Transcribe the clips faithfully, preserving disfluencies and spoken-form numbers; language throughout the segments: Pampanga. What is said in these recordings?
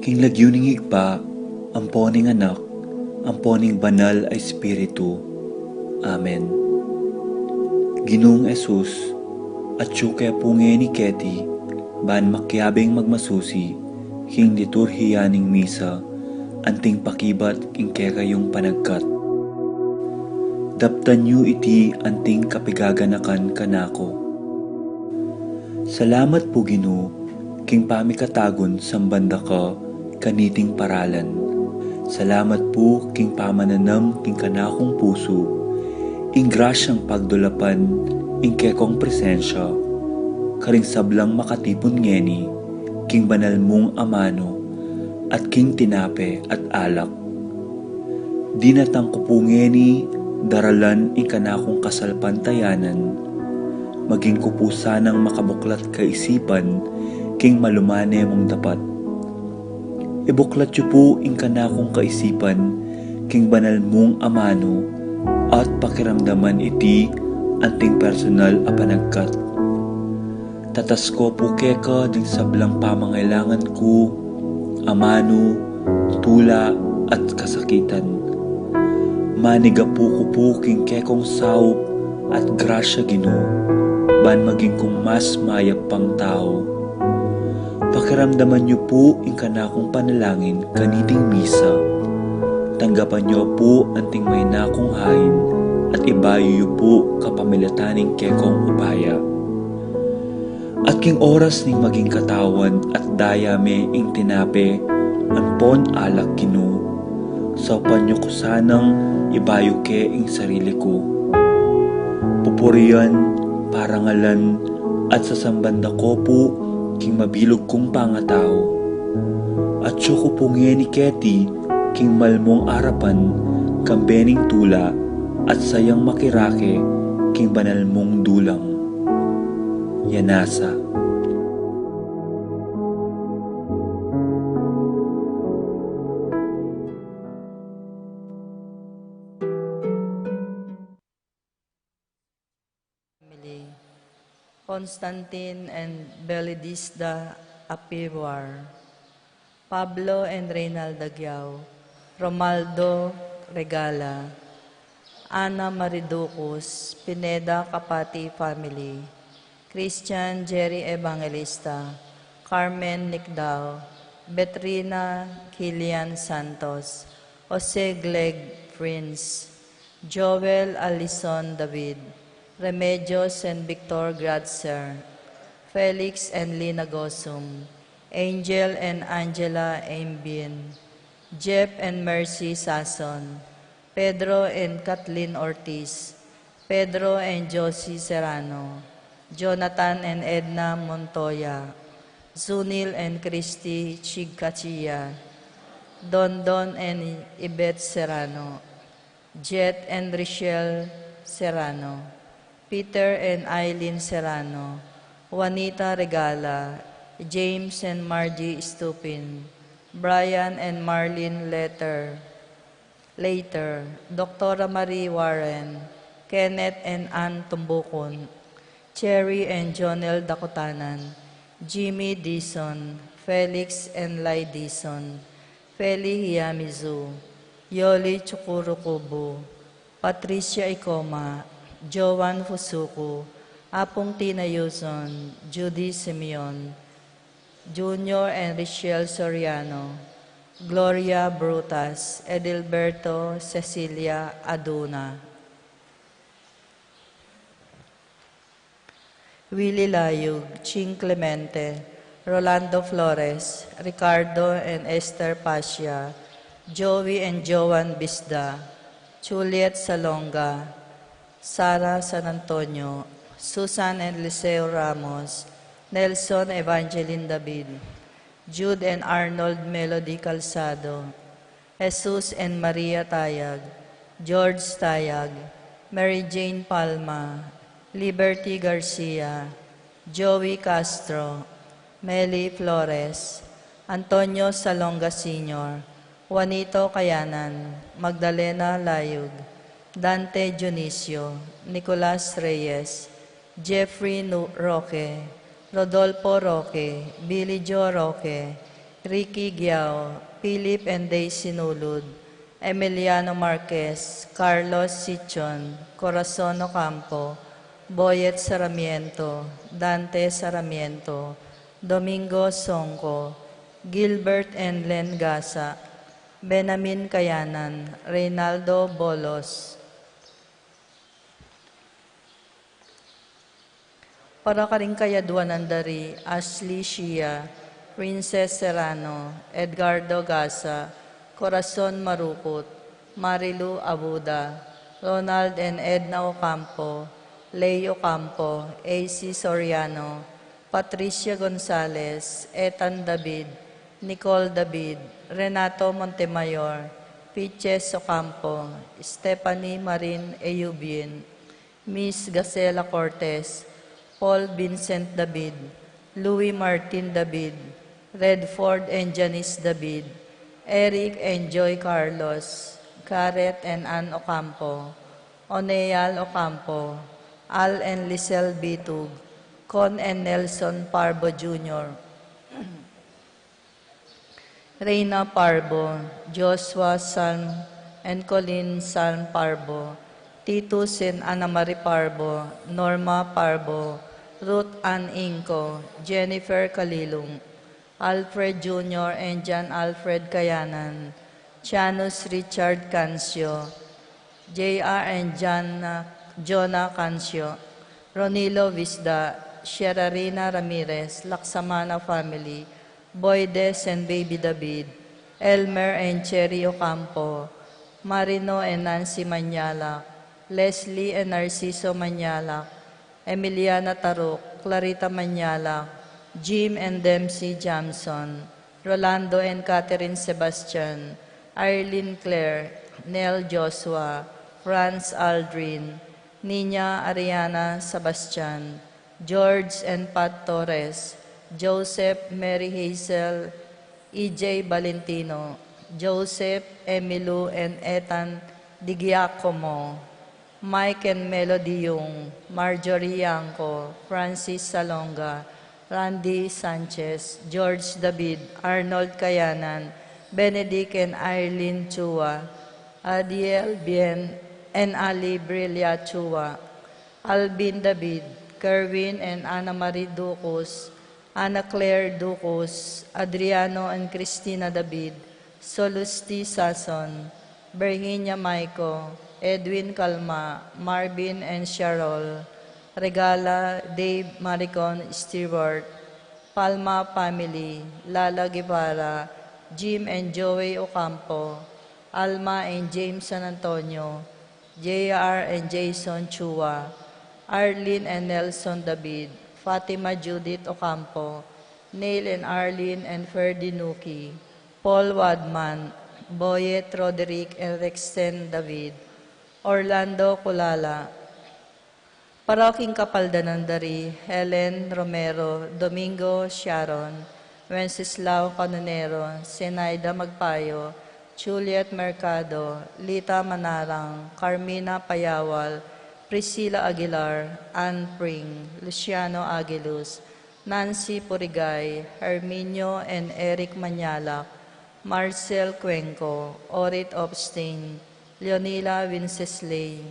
King lagyu ning Ibpa, ampo ning Anak, ampo ning Banal a Espiritu. Amen. Ginung Jesus, atyu ke pu ngeni keti, ban makiabing magmasusi king liturhiya ning misa, anting pakibat king kekayung panagkat. Daptan yu iti anting kapigaganakan kanaku. Salamat pu, Ginu, king pamikatagun samban da ka kaniting paralan. Salamat pu king pamananam king kanakung pusu, ing grasyang pagdulapan ing kekong presensya karing sablang makatipun ngeni king banal mung amanu at king tinape at alak. Dinatang ku pu ngeni daralan ing kanakung kasalpantayanan, maging ku pu sanang makabuklat kaisipan king malumane mung dapat. Ibuklat yu pu ing kanakung kaisipan king banal mung amanu at pakiramdaman iti anting personal a panagkat. Tatas ku pu keka ding sablang pamangailangan ku, amanu, tula, at kasakitan. Manigapu ku pu king kekong saup at grasya, Ginu, ban maging kung mas mayap pang tau. Pakiramdaman yu pu ing kanakung panalangin kaniting misa. Tanggapan yu pu anting maina kung hain at ibayu yu pu kapamilatan ning kekong upaya. At king oras ning maging katawan at daya me ing tinape ampon alak, Ginu, saupan yu ku sanang ibayu ke ing sarili ku. Pupurian, parangalan, at sasamban da ko pu king mabilug kung pangatau. Atyu ku pu ngeni keti king malmung arapan, kambe ning tula at sayang makirake king banal mung dulang. Yanasa. Family. Constantine and Belidisda Apiwar. Pablo and Reynalda Giao, Romaldo Regala, Ana Mariducus, Pineda Capati family, Christian Jerry Evangelista, Carmen Nicdao, Betrina Kilian Santos, Jose Gleg Prince, Joel Alison David, Remedios and Victor Gratzer, Felix and Lina Gosum, Angel and Angela Aimbin, Jeff and Mercy Sason, Pedro and Kathleen Ortiz, Pedro and Josie Serrano, Jonathan and Edna Montoya, Zunil and Christy Chigkachia, Dondon and Yvette Serrano, Jet and Richelle Serrano, Peter and Eileen Serrano, Juanita Regala, James and Margie Stupin, Brian and Marlene Letter, Later, Doktora Marie Warren, Kenneth and Ann Tumbukon, Cherry and Jonel Dakutanan, Jimmy Dizon, Felix and Lai Dizon, Feli Hiyamizu, Yoli Chukurukubu, Patricia Icoma, Joan Fusuku, Apung Tina Yuzon, Judy Simeon, Junior and Richelle Soriano, Gloria Brutas, Edilberto Cecilia Aduna, Willie Layug, Ching Clemente, Rolando Flores, Ricardo and Esther Pasia, Joey and Joan Bisda, Juliet Salonga, Sara San Antonio, Susan and Liceo Ramos, Nelson Evangeline David, Jude and Arnold Melody Calzado, Jesus and Maria Tayag, George Tayag, Mary Jane Palma, Liberty Garcia, Joey Castro, Meli Flores, Antonio Salonga Senior, Juanito Kayanan, Magdalena Layug, Dante Dionisio, Nicolas Reyes, Jeffrey Nu-, Roque, Rodolfo Roque, Billy Joe Roque, Ricky Giao, Philip and Daisy Nulud, Emiliano Marquez, Carlos Sichon, Corazon Ocampo, Boyet Sarmiento, Dante Sarmiento, Domingo Songco, Gilbert and Len Gasa, Benamin Kayanan, Reynaldo Bolos. Para karing kayaduanan da ri Ashley Shia, Princess Serrano, Edgardo Gasa, Corazon Marukut, Marilu Abuda, Ronald and Edna Ocampo, Lay Ocampo, A C Soriano, Patricia Gonzalez, Ethan David, Nicole David, Renato Montemayor, Piches Ocampo, Stephanie Marin Eubin, Miss Gacela Cortez, Paul Vincent David, Louis Martin David, Redford and Janice David, Eric and Joy Carlos, Gareth and Ann Ocampo, Oneal Ocampo, Al and Lisel Bitug, Con and Nelson Parbo Junior, Reina Parbo, Joshua Salm and Colleen Salm Parbo, Titus and Anna Marie Parbo, Norma Parbo, Ruth Ann Inco, Jennifer Kalilung, Alfred Junior and John Alfred Kayanan, Janus Richard Cancio, J R and John, Jonah Cancio, Ronilo Visda, Sherarina Ramirez, Laksamana family, Boydes and Baby David, Elmer and Cherry Ocampo, Marino and Nancy Mañalac, Leslie and Narciso Mañalac, Emiliana Taruk, Clarita Mañalac, Jim and Dempsey Jamson, Rolando and Catherine Sebastian, Arlene Claire, Nel Joshua, Franz Aldrin, Nina Ariana Sebastian, George and Pat Torres, Joseph, Mary Hazel, E J Valentino, Joseph, Emilu and Ethan Di Giacomo, Mike and Melody Yung, Marjorie Yangco, Francis Salonga, Randy Sanchez, George David, Arnold Kayanan, Benedict and Irene Chua, Adiel Bien and Ali Brilla Chua, Alvin David, Kerwin and Ana Marie Ducus, Ana Claire Ducus, Adriano and Cristina David, Solusti Sason, Virginia Maico, Edwin Calma, Marvin and Sharol, Regala, Dave, Maricon Stewart, Palma family, Lala Guevara, Jim and Joey Ocampo, Alma and James San Antonio, J R and Jason Chua, Arlene and Nelson David, Fatima Judith Ocampo, Neil and Arlene and Ferdy Nuki, Paul Wadman, Boyet Roderick and Rexen David, Orlando Culala. Parokyang kapaldanan da ri Helen Romero, Domingo Sharon, Wenceslao Canonero, Zenaida Magpayo, Juliet Mercado, Lita Manarang, Carmina Payawal, Priscilla Aguilar, Ann Pring, Luciano Aguiluz, Nancy Purigay, Herminio and Eric Mañalac, Marcel Cuenco, Orit Opstein, Leonila Wincesley,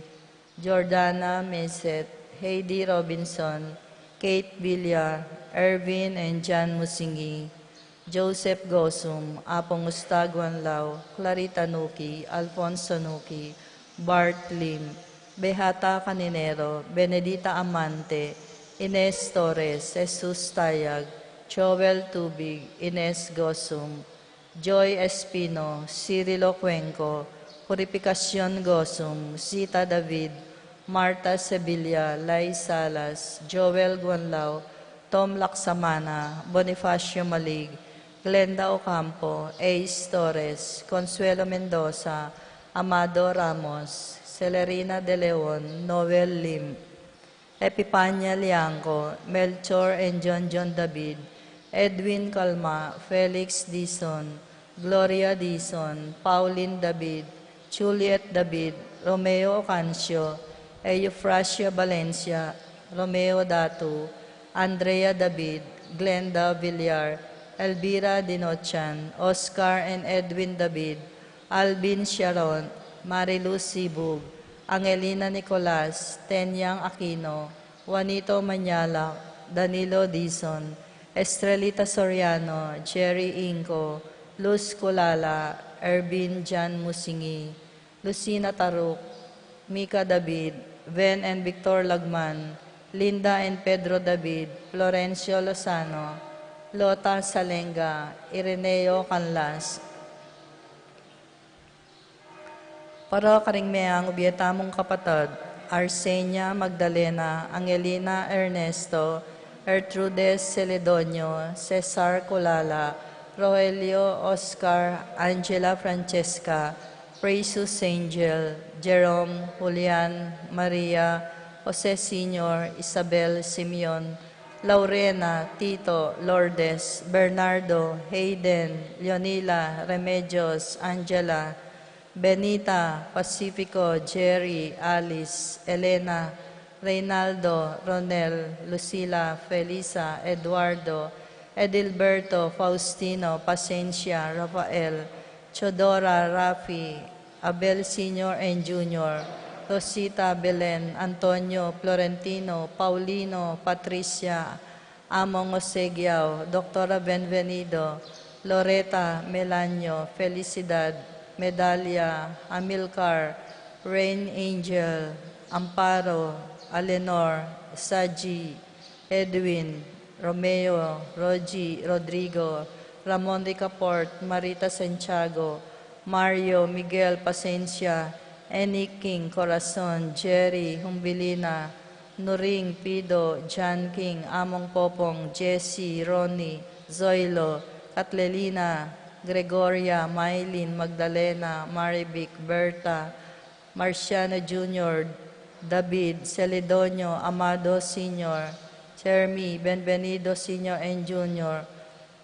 Jordana Meset, Heidi Robinson, Kate Villa, Erwin and John Musingi, Joseph Gosum, Apong Ustaguan Lau, Clarita Nuki, Alfonso Nuki, Bart Lim, Behata Caninero, Benedita Amante, Ines Torres, Jesus Tayag, Joel Tubig, Ines Gosum, Joy Espino, Cirilo Cuenco, Purificacion Gosum, Zita David, Martha Sevilla, Lai Salas, Joel Guanlao, Tom Laksamana, Bonifacio Malig, Glenda Ocampo, Ace Torres, Consuelo Mendoza, Amado Ramos, Celerina De Leon, Noel Lim, Epipania Liangco, Melchor and John John David, Edwin Calma, Felix Dizon, Gloria Dizon, Pauline David, Juliet David, Romeo Ocancio, Eufrasia Valencia, Romeo Datu, Andrea David, Glenda Villar, Elvira Dinotian, Oscar and Edwin David, Alvin Sharon, Marilu Sibug, Angelina Nicolas, Tenyang Aquino, Juanito Mañalac, Danilo Dizon, Estrelita Soriano, Jerry Inco, Luz Culala, Ervin Jan Musingi, Lucina Taruc, Mica David, Ven and Victor Lagman, Linda and Pedro David, Florencio Lozano, Lota Salenga, Ireneo Canlas. Para karing meang ubie tamung kapatad, Arsenia Magdalena, Angelina Ernesto, Gertrudes Celedonio, Cesar Culala, Rogelio Oscar, Angela Francesca, Precious Angel, Jerome, Julian, Maria, Jose Senior, Isabel, Simeon, Laurena, Tito, Lourdes, Bernardo, Hayden, Leonila, Remedios, Angela, Benita, Pacifico, Jerry, Alice, Elena, Reynaldo, Ronel, Lucila, Felisa, Eduardo, Edilberto, Faustino, Pasencia, Rafael, Chodora, Rafi, Abel Senior and Junior, Rosita, Belen, Antonio, Florentino, Paulino, Patricia, Among Osegiao, Doktora Benvenido, Loreta, Melanio, Felicidad, Medalia, Amilcar, Rain Angel, Amparo, Alenor, Saji, Edwin, Romeo, Roji, Rodrigo, Ramon Ricaport, Marita Santiago, Mario, Miguel Pasencia, Eniking Corazon, Jerry Humbilina, Nuring Pido, John King, Among Popong, Jesse, Ronnie, Zoilo, Katlelina, Gregoria, Mylene, Magdalena, Marivic, Berta, Marciano Junior, David, Celedonio, Amado Senior, Jeremy, Benvenido Senior and Junior,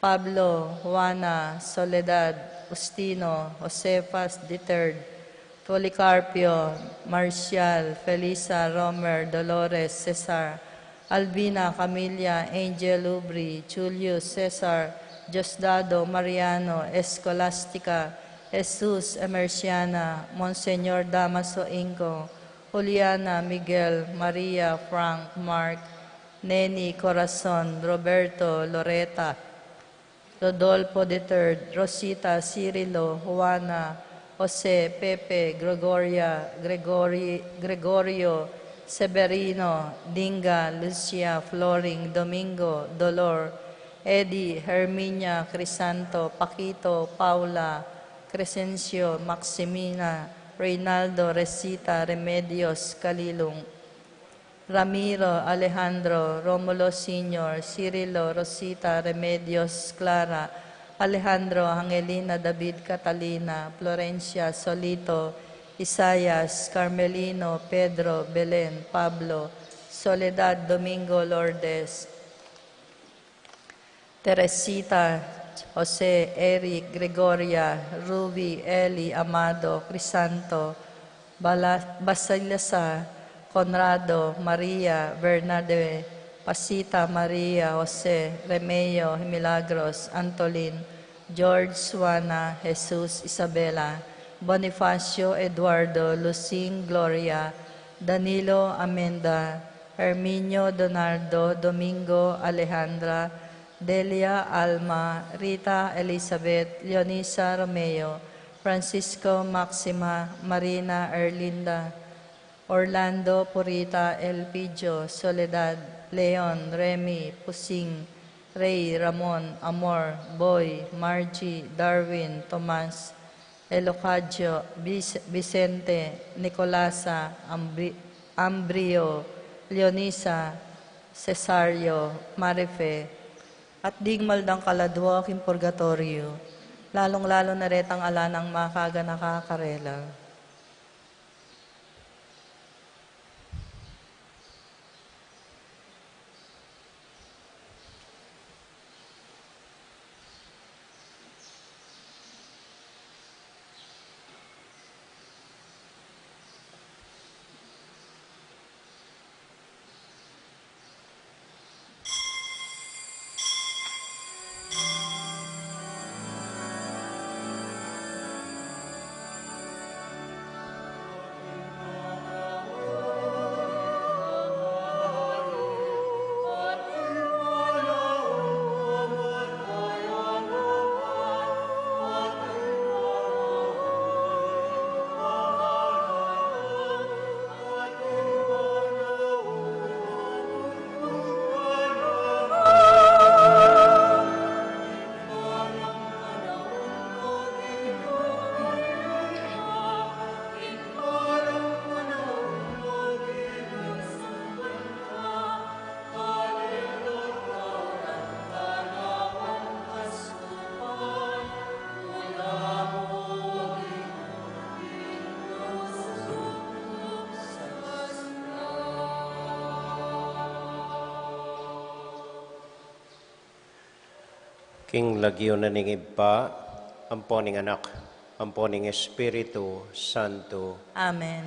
Pablo, Juana, Soledad, Justino, Josefas the third, Policarpio, Marcial, Felisa, Romer, Dolores, Cesar, Albina, Camilla, Angel, Ubri, Julius, Cesar, Diosdado, Mariano, Escolastica, Jesus, Emerciana, Monseñor Damaso Inco, Juliana, Miguel, Maria, Frank, Mark, Neni, Corazon, Roberto, Loreta, Rodolfo the third, Rosita, Cirilo, Juana, Jose, Pepe, Gregoria, Gregori-, Gregorio, Severino, Dinga, Lucia, Floring, Domingo, Dolor, Eddie, Herminia, Crisanto, Paquito, Paula, Crescencio, Maximina, Reynaldo, Resita, Remedios, Kalilung, Ramiro, Alejandro, Romulo Senior, Cirilo, Rosita, Remedios, Clara, Alejandro, Angelina, David, Catalina, Florencia, Solito, Isaias, Carmelino, Pedro, Belen, Pablo, Soledad, Domingo, Lourdes, Teresita, Jose, Eric, Gregoria, Ruby, Eli, Amado, Crisanto, Bala-, Basilasa, Conrado, Maria, Bernarde, Pasita, Maria, Jose, Remeo, Milagros, Antolin, George, Juana, Jesus, Isabela, Bonifacio, Eduardo, Lucing, Gloria, Danilo, Amenda, Herminio, Donaldo, Domingo, Alejandra, Delia, Alma, Rita, Elizabeth, Leonisa, Romeo, Francisco, Maxima, Marina, Erlinda, Orlando, Purita, Elpidio, Soledad, Leon, Remy, Pusing, Ray, Ramon, Amor, Boy, Margie, Darwin, Tomas, Elocadio, Vic-, Vicente, Nicolasa, Ambri-, Ambrio, Leonisa, Cesario, Marife, at ding maldang kaladua king purgatorio, lalung-lalu na retang ala nang makaganaka karela. King lagyu na ning Ibpa, ampo ning Anak, ampo ning Espiritu Santo. Amen.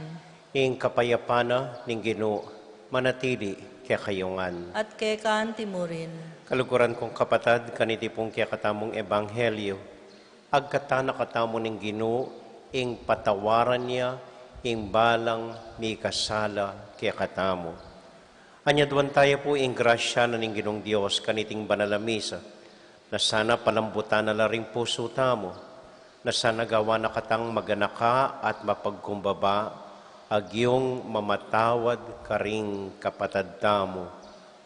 Ing kapayapan na ning Ginu manatili kekayu ngan. At keka antimurin. Kaluguran kung kapatad, kaniti pung kekatamung ebanghelyu, agkatan na katamu ning Ginu ing patawaran ya ing balang mikasala kekatamu. Anyaduan taya pu ing grasya na ning Ginung Dios kaniting banal a misa, na sana palambutan na la ring pusu tamu, na sana gawan na katang maganaka at mapagkumbaba, agyung mamatawad karing kapatad tamu,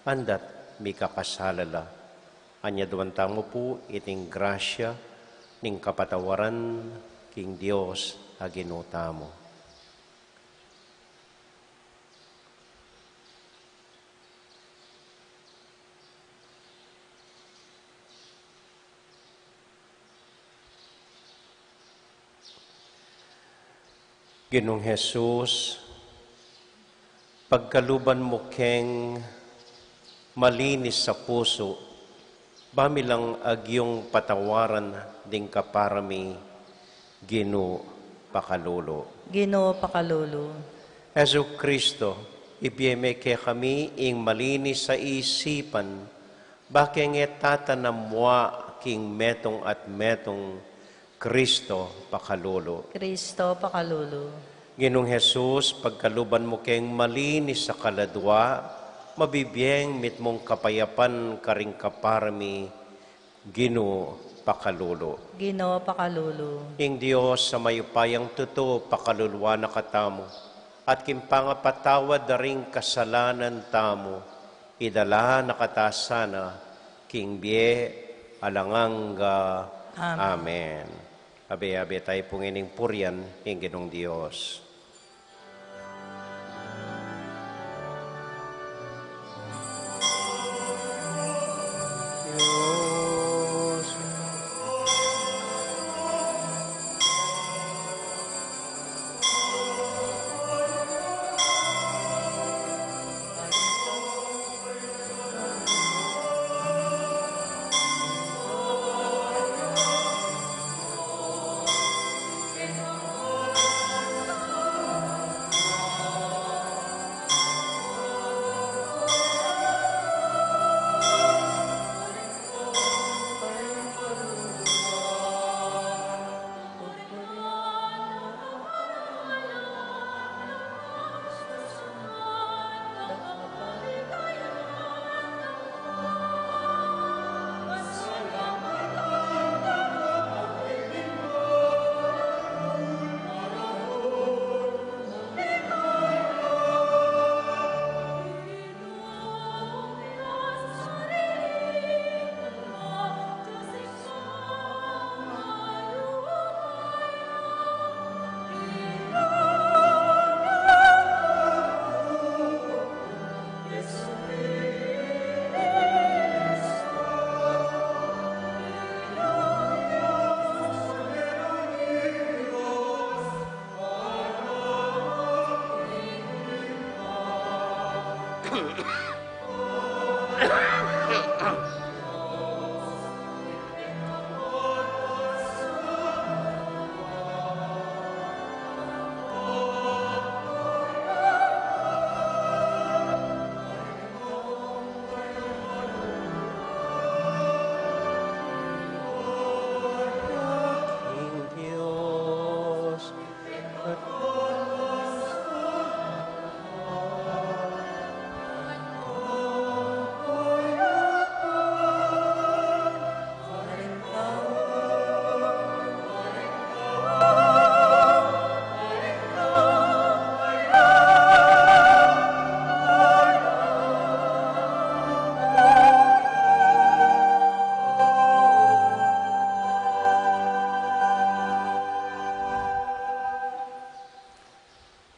andat mikakasala la. Anyaduan tamu pu iting grasya ning kapatawaran king Dios a Ginu tamu. Ginung Jesus, pagkaluban mu keng malinis a pusu, ba mi lang agyung patawaran ding kapara mi, Ginu, pakalulu. Ginu, pakalulu. Jesucristo, ibie me kekami ing malinis a isipan, ba keng e tatanam wa king metung at metung, Cristo, pakalulu. Cristo, pakalulu. Ginung Jesus, pagkaluban mu keng malinis a kaladua, mabibieng mitmung kapayapan karing kapara mi, Ginu, pakalulu. Ginu, pakalulu. Ing Dios a mayupayang tutu, pakaluluan na katamu, at king pangapatawad da ring kasalanan tamu, idala na kata sana king bie alang angga. Amen. Amen. Abe-abe tayu pu ngening purian ing Ginung Dios.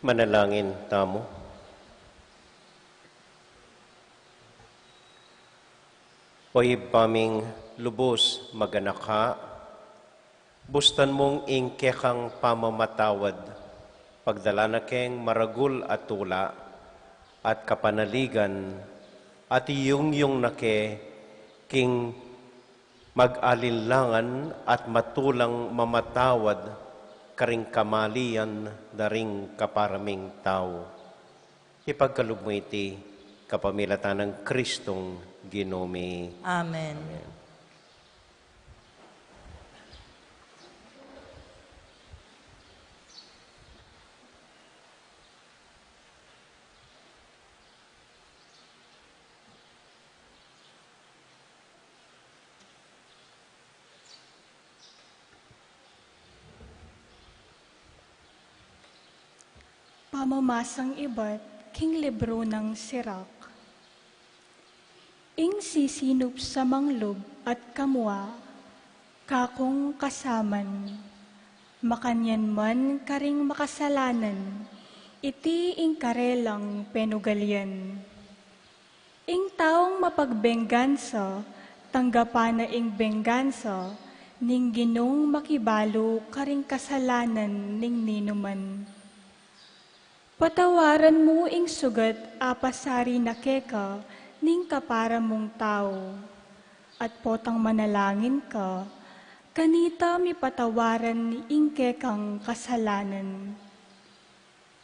Manalangin tamu. O Ibpa ming lubus maganaka, bustan mung ing kekang pamamatawad, pagdala na keng maragul a tula at kapanaligan, at iyungyung na ke king Mag-alinlangan at matulang mamatawad karing kamalian da ring kapara ming tau. Ipagkalub mu iti kapamilatan nang Kristong Ginu mi. Amen. Amen. Pamamasang ibat king libru nang Sirak. Ing sisinup sa manglub at kamua, kakung kasaman, makanyan man karing makasalanan, iti ing karelang penugalian. Ing taung mapagbenggansa, tanggapan na ing benggansa ning Ginung makibalu karing kasalanan ning ninuman. Patawaran mu ing sugat a pasari na keka ning kapara mung tau, at potang manalangin ka, kanita mipatawaran ing kekang kasalanan.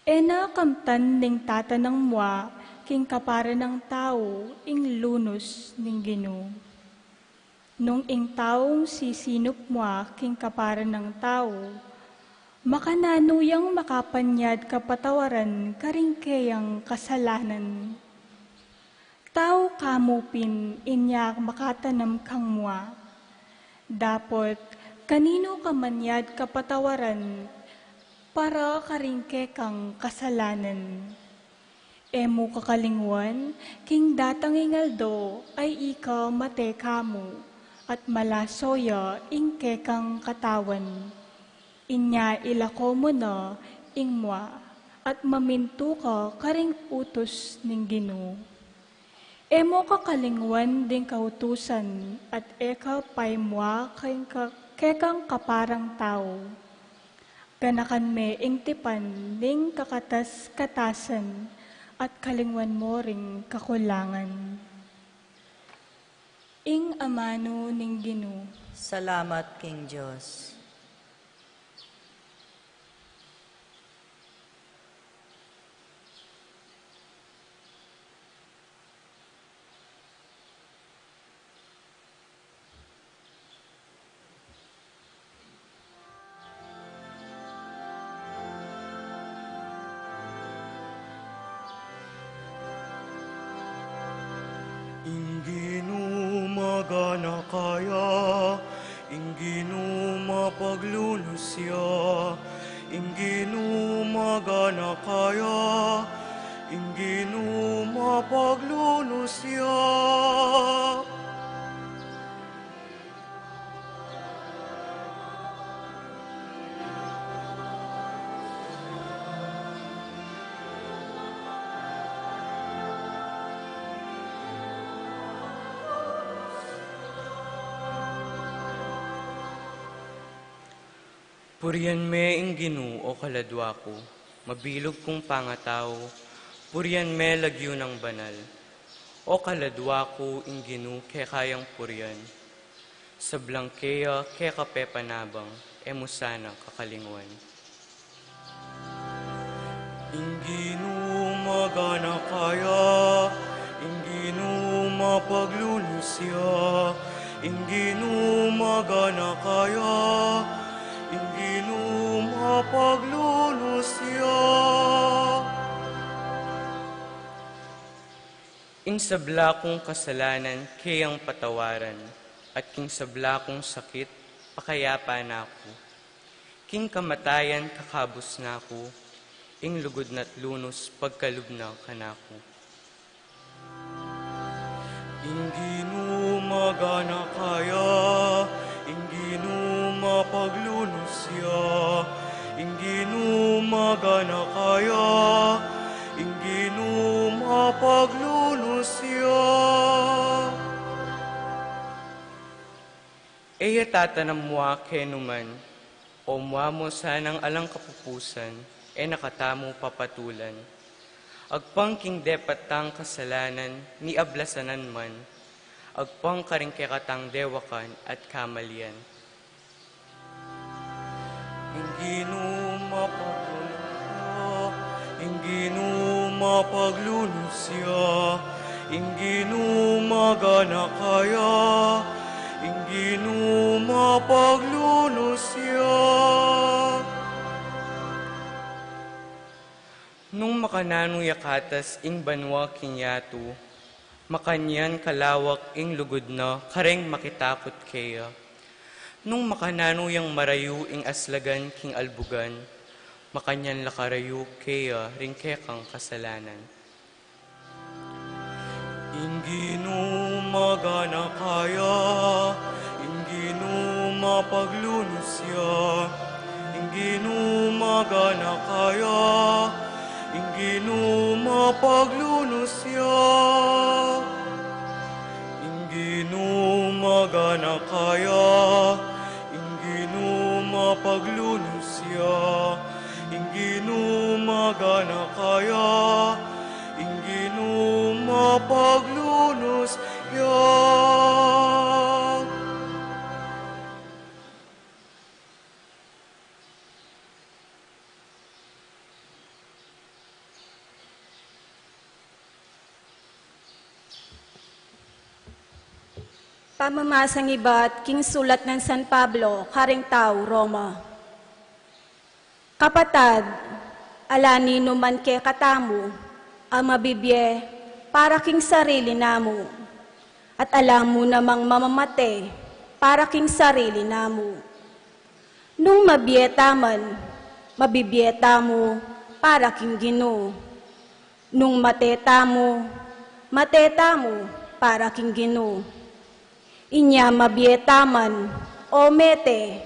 E na kamtan ning tatanang mua king kapara nang tau ing lunus ning Ginu. Nung ing taung sisinup mua king kapara nang tau, makananu yang makapanyad kapatawaran karing keyang kasalanan? Tau ka mu pin inya makatanam kang mua. Dapot, kaninu ka manyad kapatawaran para karing kekang kasalanan? E mu kakalingwan, king datang ing aldo ay ika mate ka mu, at malaso ya ing kekang katawan. Inya ilako mu na ing mua, at mamintu ka karing utus ning Ginu. E mu kakalingwan ding kautusan, at e ka paimua keng ka-, kekang kaparang tau. Ganakan me ing tipan ning kakatas-katasan, at kalingwan mo ring kakulangan. Ing amanu ning Ginu. Salamat king Dios. Ing Ginu magana kaya, ing Ginu mapaglunus ya, ing Ginu magana kaya, ing Ginu mapaglunus ya. Purian me ing Ginu, o kaladua ku, mabilug kung pangatau, purian me lagyu nang banal. O kaladua ku, ing Ginu keka yang purian. Sablang keya keka pepanabang, e mu sana kakalingwan. Ing Ginu magana kaya, ing Ginu mapaglunus ya, ing Ginu magana kaya, ing Ginu mapaglunus ya. Ing sabla kung kasalanan keyang patawaran, at king sabla kung sakit pakayapan na ku. King kamatayan kakabus na ku, ing lugud na't lunus pagkalub na kanaku. Ing Ginu magana kaya, ing Ginu mapaglunus ya, ing Ginu magana kaya, ing Ginu mapaglunus ya. E ya tatanam mua kenu man, o mua mu sanang alang kapupusan, e na katamu papatulan. Agpang king depat tang kasalanan, miablasanan man, agpang karing kekatang dewakan at kamalian. Ing Ginu mapaglunus ya, ing Ginu mapaglunus ya, ing Ginu maganaka ya, ing Ginu mapaglunus ya. Nung makananu ya katas ing banua king yatu, makanyan kalawak ing lugud na kareng makitakut keya. Nung makananu yang marayu ing aslagan king albugan, makanyan la karayu keya ring kekang kasalanan. Ing Ginu maganaka ya, ing Ginu mapaglunus ya, ing Ginu maganaka ya, ing Ginu mapaglunus ya. Ing Ginu maganaka ya, ing Ginu mapaglunus ya, ing Ginu maganaka ya, ing Ginu mapaglunus ya. Pamamasang ibat king sulat nang San Pablo karing tau Roma. Kapatad, ala ninuman kekatamu a mabibie para king sarili namu, at ala mu namang mamamate para king sarili namu. Nung mabie taman, mabibie tamu para king Ginu. Nung mate tamu, mate tamu para king Ginu. Inya mabie taman o mete,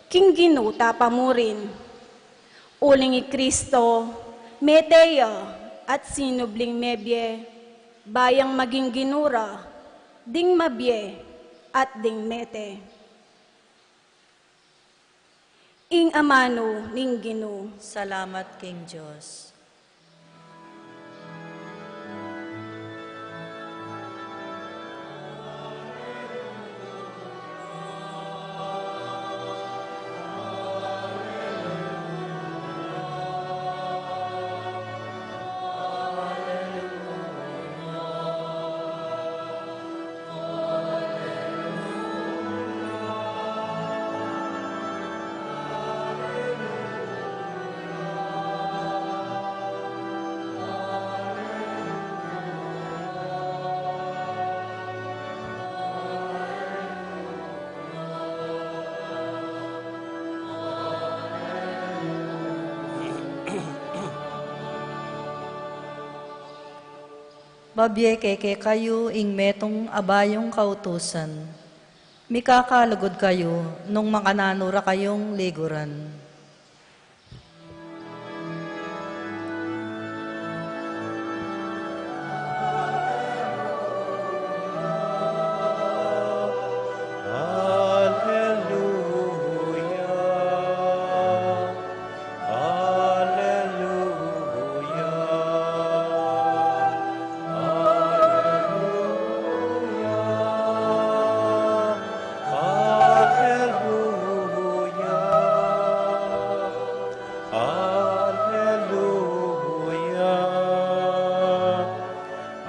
king Ginu ta pa murin. Uling i Kristo, mete ya at sinubling mebie, ba yang maging Ginu ra, ding mabie at ding mete. Ing amanu ning Ginu. Salamat king Dios. Mabie keke kayu ing metung a bayung kautusan. Mikakalugud kayu nung makananu ra kayung liguran. Alleluia. Alleluia. Alleluia. Alleluia.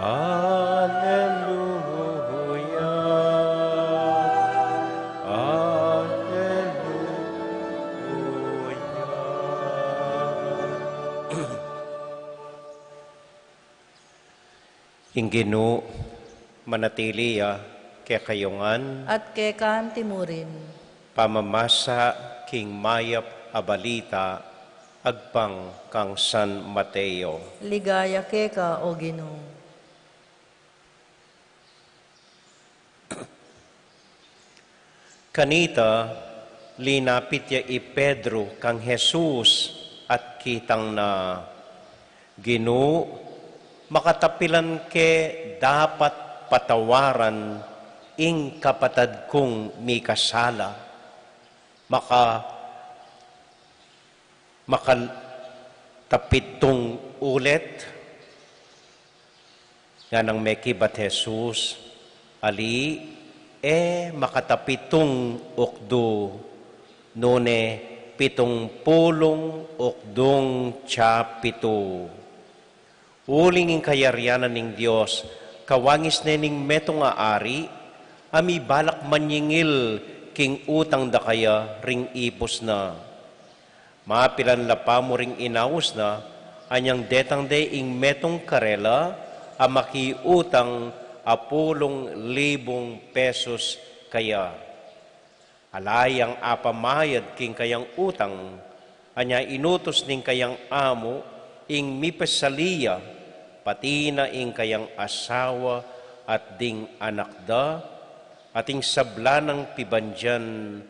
Alleluia. Ing Ginu manatili ya kekayu ngan. At keka anti mu rin. Pamamasa king mayap a balita agpang kang San Mateo. Ligaya keka, O Ginu. Kanita, linapit ya i Pedro kang Jesus at kitang na, "Ginu, makatapilan ke dapat patawaran ing kapatad kung mikasala? Maka, makatapitung ulit?" Nganang mekibat Jesus, Ali, e makatapitung ukdu, nune pitung pulung ukdung tsa pitu. Uling ing kayarian na ning Dios, kawangis ne ning metung a ari, a mibalak manyingil king utang da kaya ring ipus na. Mapilan la pa mu ring inaus na, anyang detang de ing metung karela, a makiutang a pulung libung pesus kaya. Ala yang apamayad king kayang utang, anya inutus ning kayang amu, ing mipesali ya, pati na ing kayang asawa at ding anak da, at ing sabla nang pibandian,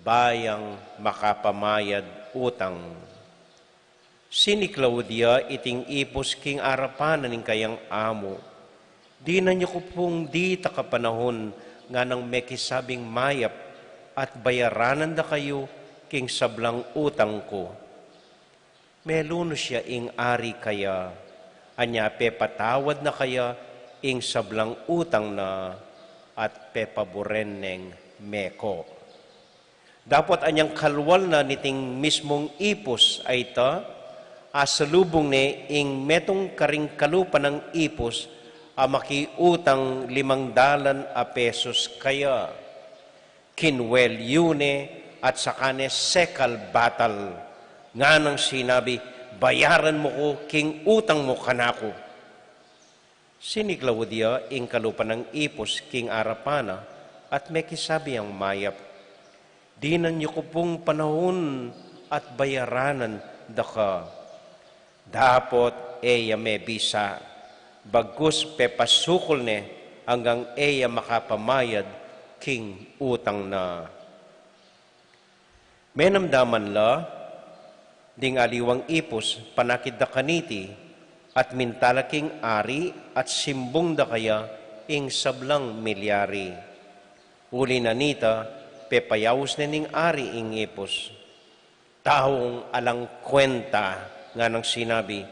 bayang makapamayad utang. Siniklaud ya iting ipus king arapan na ning kayang amu, "Dinan yu ku pung dita kapanahun nganang mekisabing mayap at bayaranan da kayu king sablang utang ku." Melunus ya ing ari kaya, anya pepatawad na kaya ing sablang utang na at pepaburen neng meko. Dapot anyang kalwal na niting mismung ipus a ita, asalubung ne ing metung karing kalupa nang ipus a makiutang limang dalan a pesus kaya. Kinwel yu ne at saka ne sekal batal, nganang sinabi, "Bayaran mu ku king utang mu kanaku." Siniklaud ya ing kalupa nang ipus king arapan na at mekisabi yang mayap, "Dinan yu ku pung panahun at bayaranan da ka." Dapot e ya mebisa, bagkus pepasukul ne anggang e ya makapamayad king utang na. Menamdaman la ding aliwang ipus panakit da kaniti, at minta la king ari at simbung da kaya ing sablang milyari. Uli na nita, pepayaus ne ning ari ing ipus. "Taung alang kwenta," nganang sinabi,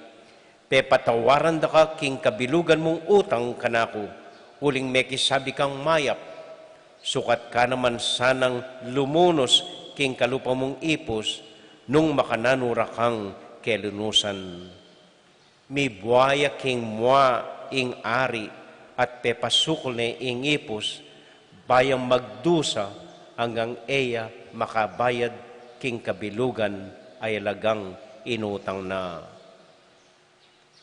"pepatawaran da ka king kabilugan mung utang kanaku, uling mekisabi kang mayap. Sukat ka naman sanang lumunus king kalupa mung ipus nung makananu ra kang kelunusan." Mibua ya king mua ing ari at pepasukul ne ing ipus, bayang magdusa anggang e ya makabayad king kabilugan a alagang inutang na.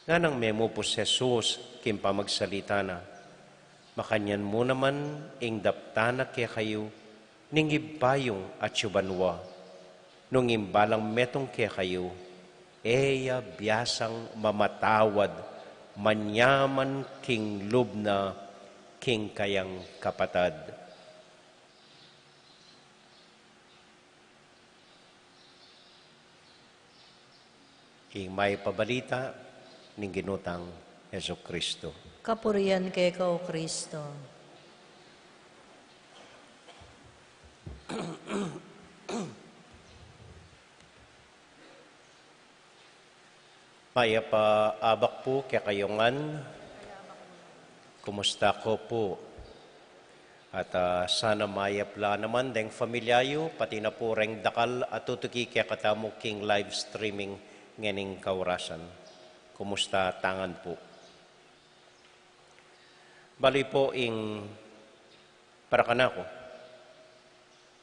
Nganang memupus Jesus king pamagsalita na, "Makanyan mu naman ing daptan na kekayu ning Ibpa yung atsu banua. Nung ing balang metung kekayu, e ya biasang mamatawad, manyaman king lub na king kayang kapatad." Ing mayap a balita ning Ginu tang Jesucristo. Kapurian keka, O Kristo. Mayap a abak pu kekayu ngan. Kumusta ko pu? At, ah, sana mayap la naman deng familia yu, pati na pu reng dakal a tutuki kekatamu king live streaming ngening kaurasan. Kumusta tangan pu? Bali pu, ing para kanaku,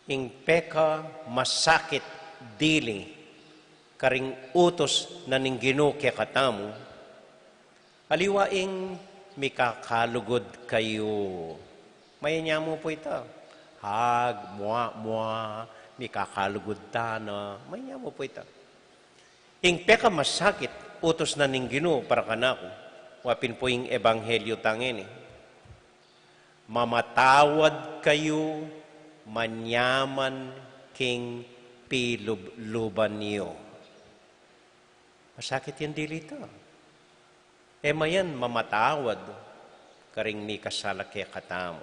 ing pekamasakit dili karing utus na ning Ginu kekatamu, aliwa ing mikakalugud kayu. Mayanyamu pu ita. Hag, mua, mua, mikakalugud tana. Mayanyamu pu ita. Ing pekamasakit utus na ning Ginu para kanaku, wa pin pu ing ebanghelyo tang ini, mamatawad kayu manyaman king pilubluban yu. Masakit yang dili ta. E mayan mamatawad karing mikasala kekatamu.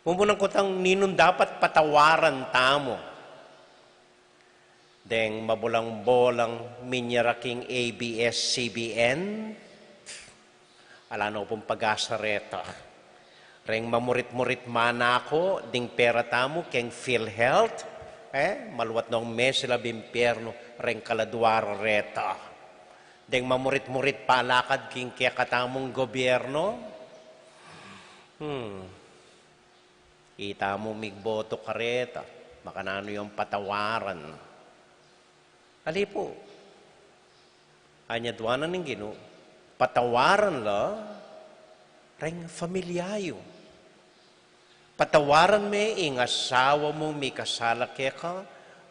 Mumunan ku tang ninung dapat patawaran tamu. Deng mabolang-bolang minyara king A B S C B N, ala no pung pag-asa reta. Reng mamurit-murit manaku ding pera tamu keng PhilHealth, e, maluat nong mesilab impiernu reng kaladua reta. Deng mamurit-murit palakad king kekatamung gobyerno, hmm, itamu migboto kareta, makananu yang patawaran? Ali pu, anya duanan ning Ginu, patawaran la reng familia yu. Patawaran me ing asawa mung mikasala keka,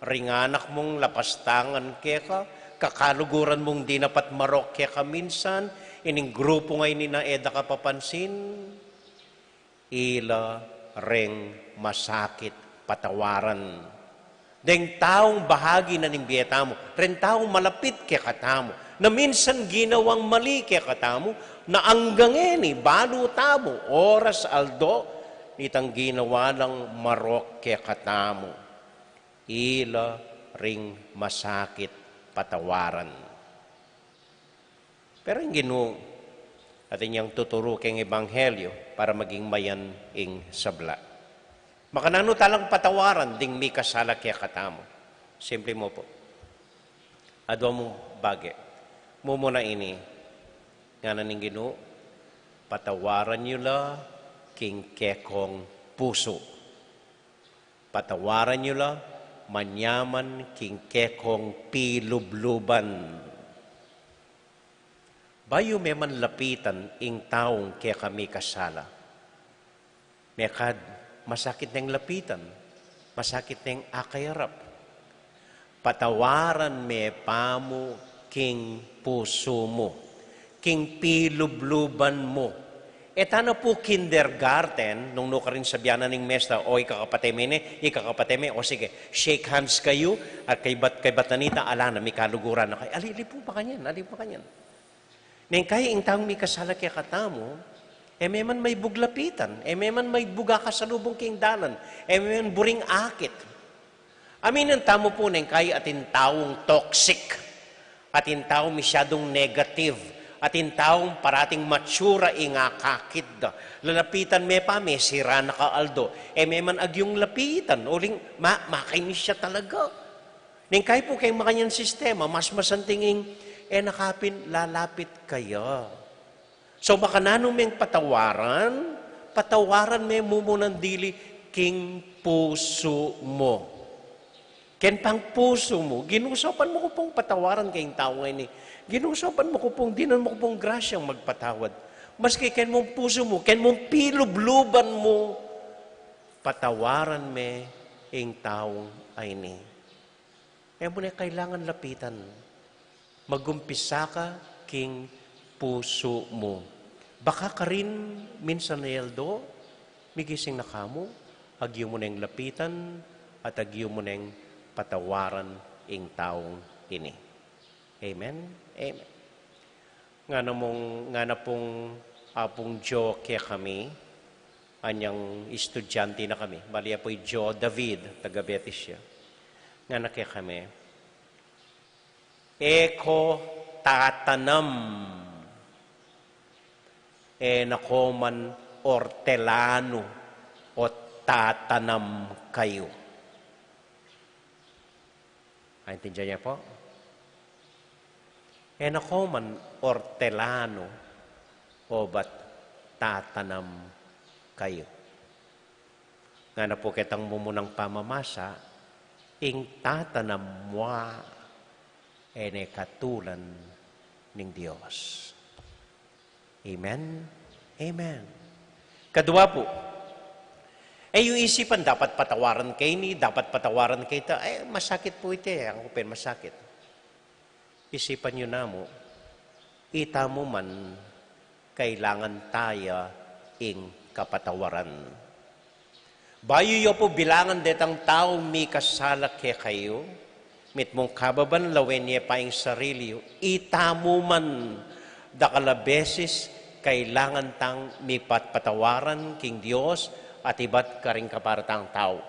ring anak mung lapastangan keka, kakaluguran mung dinapat marok keka minsan, ining grupu ngeni na e da ka papansin. Ila reng masakit patawaran. Deng taung bahagi na ning bie tamu, reng taung malapit kekatamu, na minsan ginawang mali kekatamu, na anggang ngeni balu tamu, oras aldo, nitang ginawa lang marok kekatamu. Ila ring masakit patawaran. Pero ing Ginu, atin yang tuturu keng ebanghelyo para maging mayan ing sabla. Makananu talang patawaran ding mikasala kekatamu? Simple mu pu. Adua mung bage. Mumuna ini, ngana ning Ginu, patawaran yu la king kekong pusu. Patawaran yu la manyaman king kekong pilubluban. Bayu me man lapitan ing taung keka mikasala, mekad masakit neng lapitan, masakit neng akayarap. Patawaran me pamu king pusu mu, king pilubluban mu. E ta na pu kindergarten, nung nukarin sabian na ning mestra, "O, ikakapate me ne, ikakapate me, o sige, shake hands kayu, at kaybat, kaybat na nita, ala na, mikaluguran na kayu." Ali, ali pu makanyan, ali pu makanyan. Neng kai ing taung mikasala kekatamu, e me man maibug lapitan, e me man maibug akasalubung king dalan, e me man buring akit. Aminin tamu pu neng kai atin taung toxic, atin taung masyadung negative, atin taung parating matsura ing akakit da. Lalapitan me pa, mesira na ka aldo. E me man agyung lapitan, uling ma-, makainis ya talaga. Neng kai pu keng makanyan sistema, mas masanting ing, e na ka pin lalapit kaya. So, makananu meng patawaran, patawaran me mumunan dili king pusu mu. Ken pang pusu mu, Ginu, saupan mu ku pung patawaran keng taung ini. Ginu, saupan mu ku pung, dinan mu ku pung grasyang magpatawad. Maski ken mung pusu mu, ken mung pilubluban mu, patawaran me ing taung ini. E mu ne kailangan lapitan. Magumpisa ka king pusu mu. Baka karin minsan e aldo, migising na ka mu, agyu mu neng lapitan, at agyu mu neng patawaran ing taung ini. Amen? Amen. Ngana mung, ngana pung Apung Joe kekami, anyang estudyante na kami. Bali, apu i Joe David, taga Betis ya. Ngana kekami, e ko tatanam, e na ko man ortelanu o tatanam kayu. Aintindian ye pu? E na ko man ortelanu, obat tatanam kayu. Ngana pu ketang mumunang pamamasa, ing tatanam mu e ne katulan ning Dios. Amen? Amen. Kadua pu, e yu isipan dapat patawaran ke ini, dapat patawaran ke ita. E, masakit pu ita, e. Anggo pin masakit. Isipan yu namu, itamu man kailangan taya ing kapatawaran. Bayu yu pu bilangan detang taung mikasala kekayu, mitmung kababan lawen ye pa ing sarili yu, itamu man dakal a beses kailangan tang mipatpatawaran king Dios at ibat karing kaparatang tau.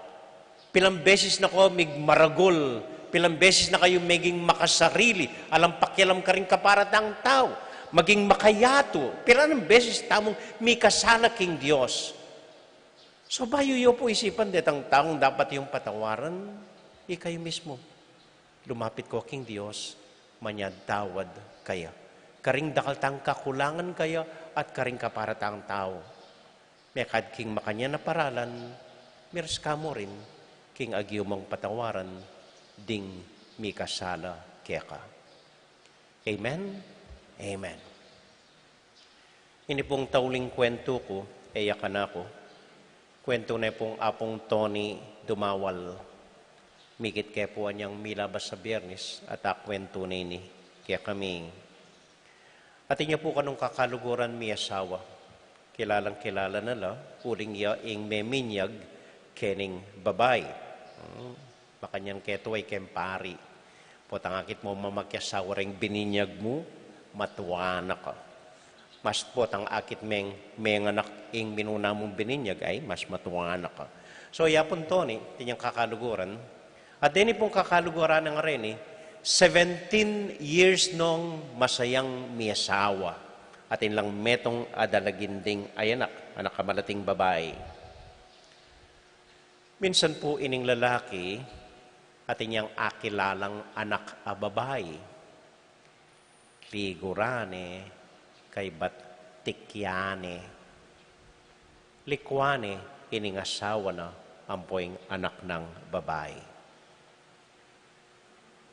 Pilang beses na ko migmaragul, pilang beses na kayu meging makasarili, alang pakialam karing kaparatang tau, maging makayatu, pilang beses tamung mikasala king Dios. So, bayu yu pu isipan detang taung dapat yung patawaran, ikayu mismu. Lumapit ko king Dios, manyad tawad kaya. Karing dakal tang kakulangan kaya at karing kapara tang tau. Mekad king makanyan a paralan, miras ka mu rin king agyu mong patawaran ding mikasala keka. Amen? Amen. Ini pung tauling kwentu ku, e ya kanaku. Kwentu ne pung Apung Tony Dumawal. Mikit ke pu anyang milabas a Biernes at akwentu ne ini kekami. Atin ya pu kanung kakaluguran mi asawa. Kilalang kilala na la, uling ya ing meminyag kening babai. Hmm. Makanyan keto ay keng pari. Potang akit mo mamakiasawa reng bininyag mu, matuana ka. Mas potang akit meng, menganak ing minuna mung bininyag, ay, mas matuana ka. So, ya pun Tony, atin yang kakaluguran. At deni pung kakaluguran nang reni, seventeen years nong masayang miasawa. Atin lang metung a dalaginding ay anak, anak a malating babai. Minsan pu ining lalaki, atin yang akilalang anak a babai. Ligura ne, kaybat tikya ne. Likwa ne ining asawa na ampo ing anak nang babai.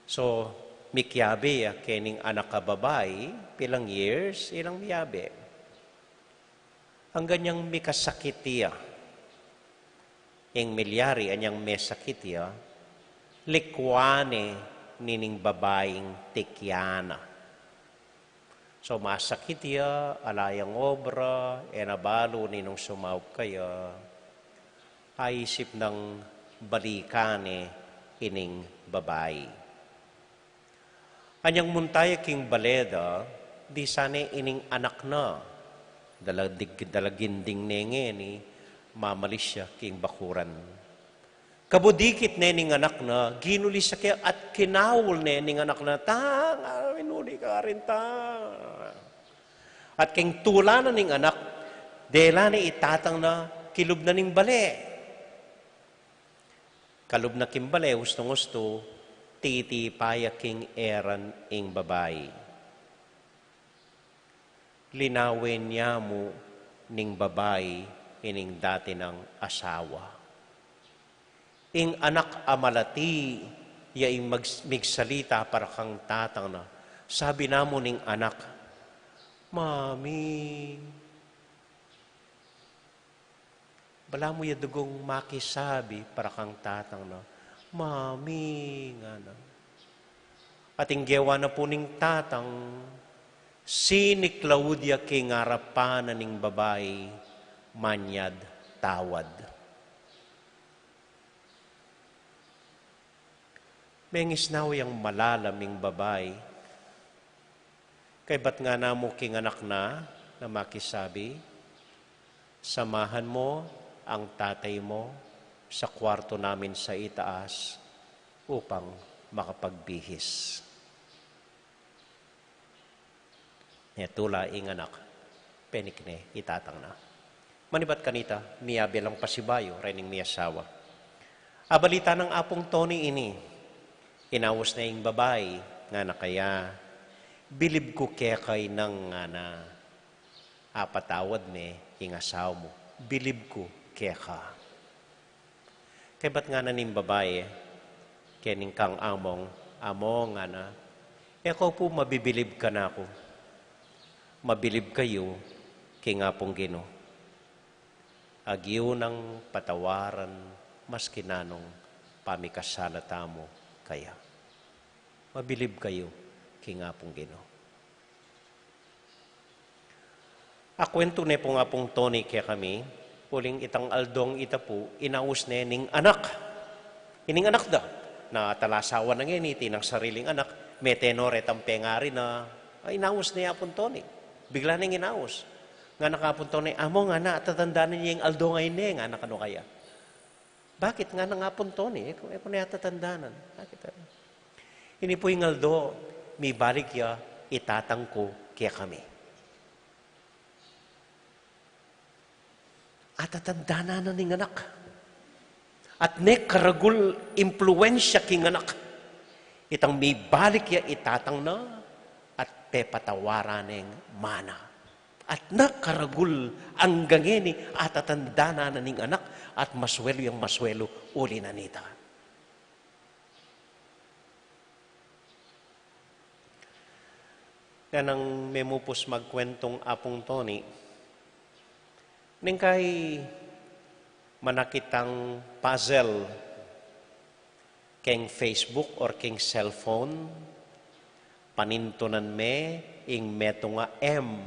So, mikiabe ya kening anak a babai, pilang years, ilang miabe. Anggang yang mikasakit ya. Ing milyari anyang mesakit ya, likwa ne nining babaing tikya na. So, masakit ya, ala yang obra, e na balu ninung sumaup kaya, aisip nang balikan ne ining babai. Anyang munta ya king bale da, disan ne ining anak na. Dala-, dig-, dalaginding ne ngeni, mamalis ya king bakuran. Kabudikit ne ning anak na, ginulis ya kaya at kinaul ne ning anak na, "Tang, ah, minuli ka rin, tang." At king tula na ning anak, dela ne i tatang na kilub na ning bale. Kalub na king bale, ustung-ustu, titipa ya king eran ing babai. Linawen ya mu ning babai ining dati nang asawa. Ing anak a malati ya ing mag-, migsalita para kang tatang na. Sabi na mu ning anak, "Mami." Balamu ya dugong makisabi para kang tatang na, "Mami," ngana. At ing gewa na pu ning tatang, siniklaud ya king arapan na ning babai, manyad tawad. Mengisnaw yang malalam ing babai. Kaybat ngana mu king anak na, na makisabi, "Samahan mo ang tatay mo sa kwarto namin sa itaas upang makapagbihis." Netula ing anak, penik ne i tatang na. Manibat kanita, miyabe lang pasibayu rening miyasawa. Abalita nang Apung Tony ini, inaus ne ing babai, ngana kaya, "Bilib ku keka, Inang," ngana. "Apatawad me ing asawa mu. Bilib ku keka." Kaybat ngana ning babai kening kang among, "Among," ngana, "e ko pu mabibilib kanaku. Mabilib kayu king Apung Ginu. Agyu nang patawaran maski nanung pamikasala tamu kaya. Mabilib kayu king Apung Ginu." Akwentu ne pung Apung Tony kekami, uling itang aldong ita pu, inaus ne ning anak. Ining anak da, na talasawa na ngeni, atin nang sariling anak, mete no retang pengari na, ay, inaus ne Apung Tony. Bigla neng inaus. Ngana kang Apung Tony, "Among," ngana, "atatandanan ye ing aldong a ini?" ngana kanu kaya. "Bakit?" ngana nang Apung Tony, "E ku, e ku ne atatandanan." Bakit? "Ini pu ing aldo mibalik ya i tatang ku kekami. Atatandanan na ning anak. At ne karagul impluensya king anak. Itang mibalik ya i tatang na at pepatawaran neng mana. At ne karagul anggang ngeni atatandanan na ning anak at maswelu yang maswelu uli na nita. Nganang memupus magkuentong Apung Tony, nengkay manakit tang puzzle keng Facebook or keng cellphone, panintunan me ing metung a M,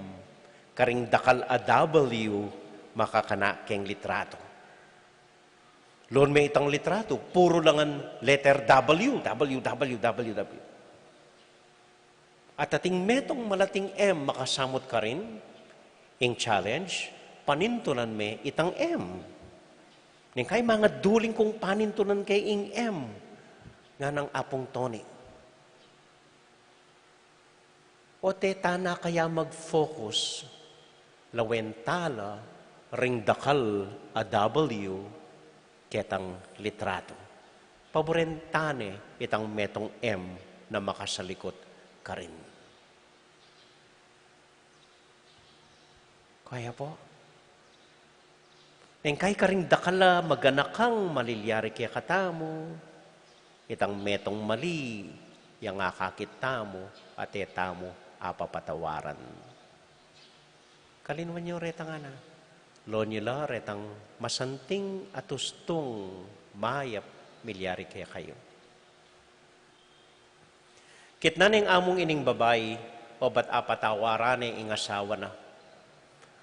karing dakal a W, makakana keng litratu. Loan me itang litratu, puru langan letter W, W, W, W, W. At ating metung malating M makasamut karin, ing challenge, panintunan me itang M. Nengkay mangaduling kung panintunan ke ing M, nganang Apung Tony. O te tana kaya mag-focus, lawen tala ring dakal a W ketang litratu. Paburen tane itang metung M na makasalikut karin. Kaya po, nengkay karing dakal a maganakang malilyari kekatamu, itang metung mali yang akakit tamu, at e tamu apapatawaran. Kalinwan yu retang ana. Loan yu la retang masanting a tustung mayap milyari kekayu. Kitnan neng amung ining babai, obat apatawaran ne ing asawa na.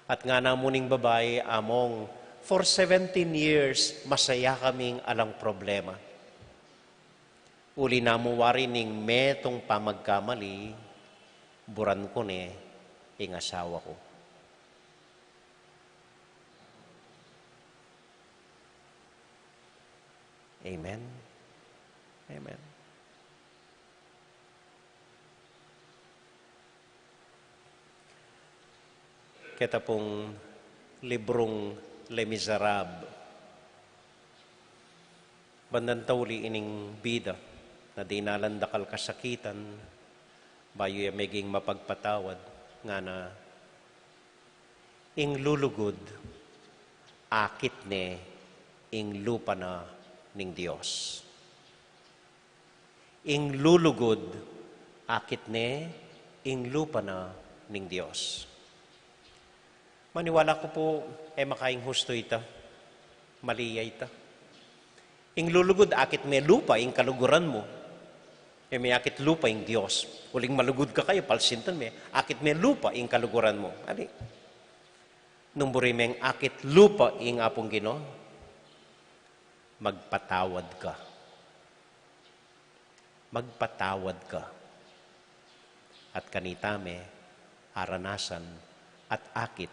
At ngana mu ning babai, Among, for seventeen years, masaya kaming alang problema. Uli na mu wari ning metung pamagkamali, buran ku ne ing asawa ku. Amen. Amen. Keta pung librung Les Miserables, bandan tauli ining bida na dinalan dakal kasakitan, bayu ya meging mapagpatawad, ngana, ing lulugud, akit ne ing lupa na ning Dios. Ing lulugud, akit ne ing lupa na ning Dios. Maniwala ku pu, e makaing hustu ita. Mali ya ita. Ing lulugud, akit me lupa ing kaluguran mu. E me akit lupa ing Dios. Uling malugud ka kaya, palsintan me, akit me lupa ing kaluguran mu. Ali. Nung buri meng akit lupa ing Apung Ginu, magpatawad ka. Magpatawad ka. At kanita me aranasan at akit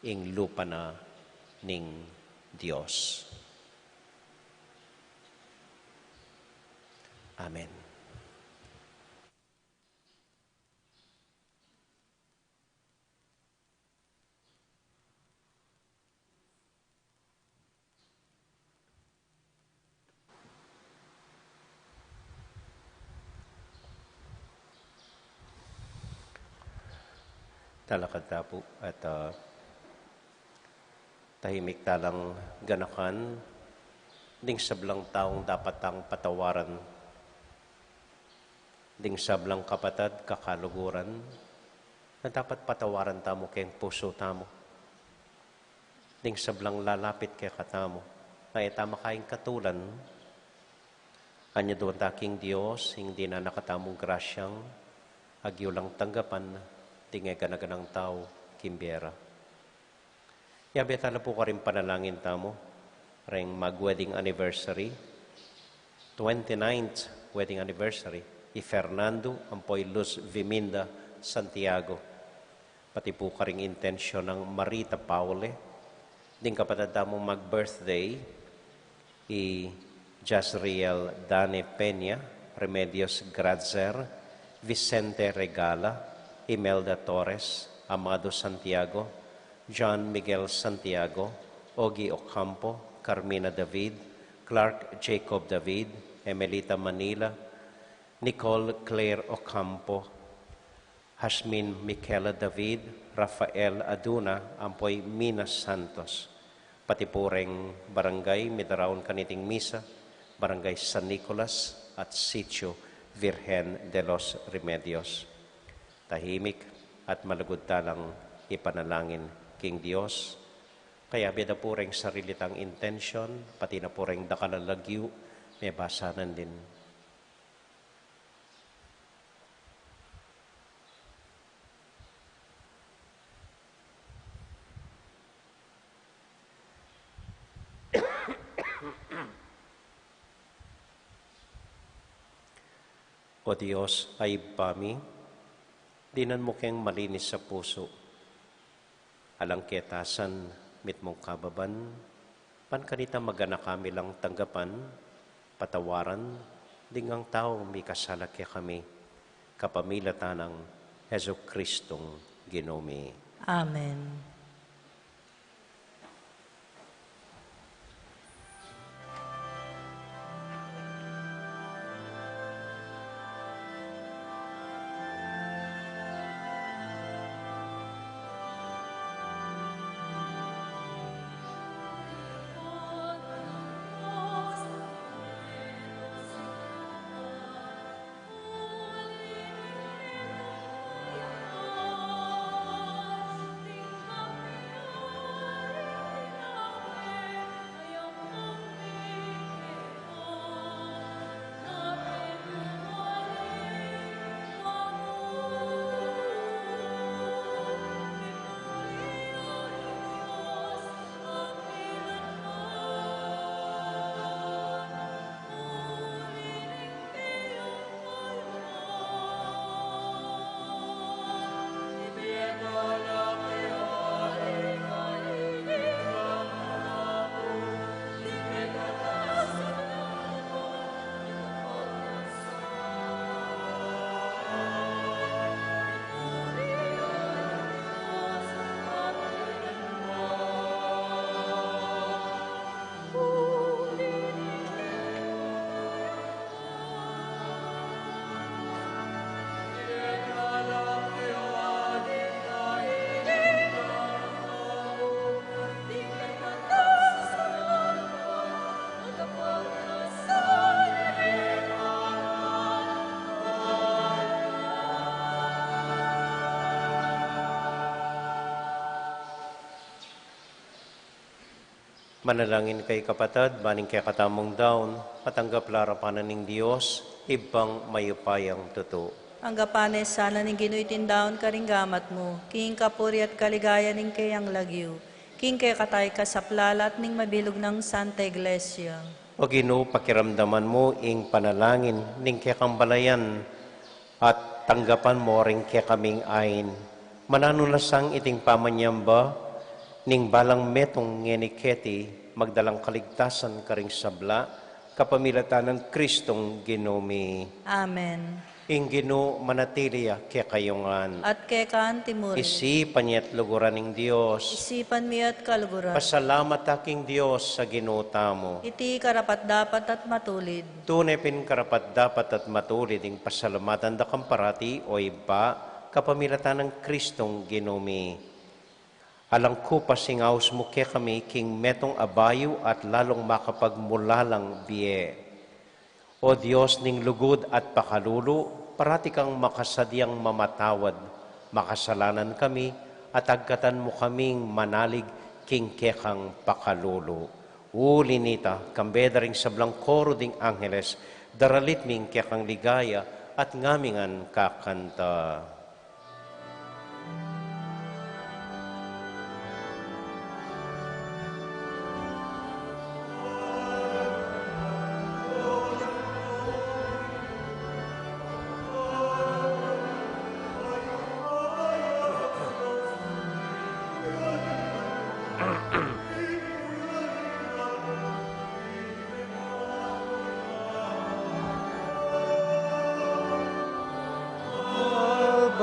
ing lupa na ning Dios. Amen. Talakad ta pu at, ah, tahimik talang ganakan ding sablang taung dapat tang patawaran. Ding sablang kapatad, kakaluguran, na dapat patawaran tamu keng pusu tamu. Ding sablang lalapit kekatamu, na e ta makaing katulan, anyaduan ta king Dios, ing dinan na katamung grasyang, agyu lang tanggapan, ding e gana-ganang tau, king bie ra. Yabe tala pu karing panalangin tamu, reng mag-wedding anniversary, twenty-ninth wedding anniversary, i Fernando ampo i Luz Viminda Santiago. Pati pu karing intensyon nang Marita Paule, ding kapatad tamung mag-birthday, i Jazriel Dane Peña, Remedios Grazer, Vicente Regala, Imelda Torres, Amado Santiago, John Miguel Santiago, Ogie Ocampo, Carmina David, Clark Jacob David, Emelita Manila, Nicole Claire Ocampo, Hasmin Michaela David, Rafael Aduna, ampo i Mina Santos. Pati pu reng barangay midaraun kaniting misa, Barangay San Nicolas at Sitio Virgen de los Remedios. Tahimik at malugud talang ipanalangin king Dios. Kayabe da pu reng sarili tang intensyon, pati na pu reng dakal a lagyu, mebasanan din. O Dios a Ibpa mi, dinan mu keng malinis a pusu. Alang ketasan mitmung kababan, ban kanita maganaka mi lang tanggapan, patawaran, ding ngang tau mikasala kekami, kapamilatan nang Jesucristong Ginu mi. Amen. Manalangin kayu kapatad, ban ing kekatamung daun, matanggap la arapan na ning Dios, Ibpang mayupayang tutu. Anggapan na sana ning Ginu iting daun karing gamat mu, king kapurian at kaligayan ning keyang lagyu, king kekatang kasaplalan at ning mabilug nang Santa Iglesia. O Ginu, pakiramdaman mu ing panalangin ning kekang balayan, at tanggapan mu ring kekaming ain. Mananu na sang iting pamanyamba ning balang metung ngeni keti, magdalang kaligtasan karing sabla, kapamilatan nang Kristong Ginu mi. Amen. Ing Ginu manatili ya kekayu ngan. At keka anti mu rin. Isipan ya at luguran ing Dios. Isipan mi at kaluguran. Pasalamat ta king Dios a Ginu tamu. Iti karapat-dapat at matulid. Tune pin karapat-dapat at matulid ing pasalamatan da kang parati, o Ibpa, kapamilatan nang Kristong Ginu mi. Alang kupas ing aus mu kekami king metung a bayu at lalung makapagmulalang bie. O Dios ning lugud at pakalulu, parati kang makasadyang mamatawad, makasalanan kami, at agkatan mu kaming manalig king kekang pakalulu. Uli nita, kambe da ring sablang koro ding angeles, daralit mi ing kekang ligaya, at ngami ngan kakanta.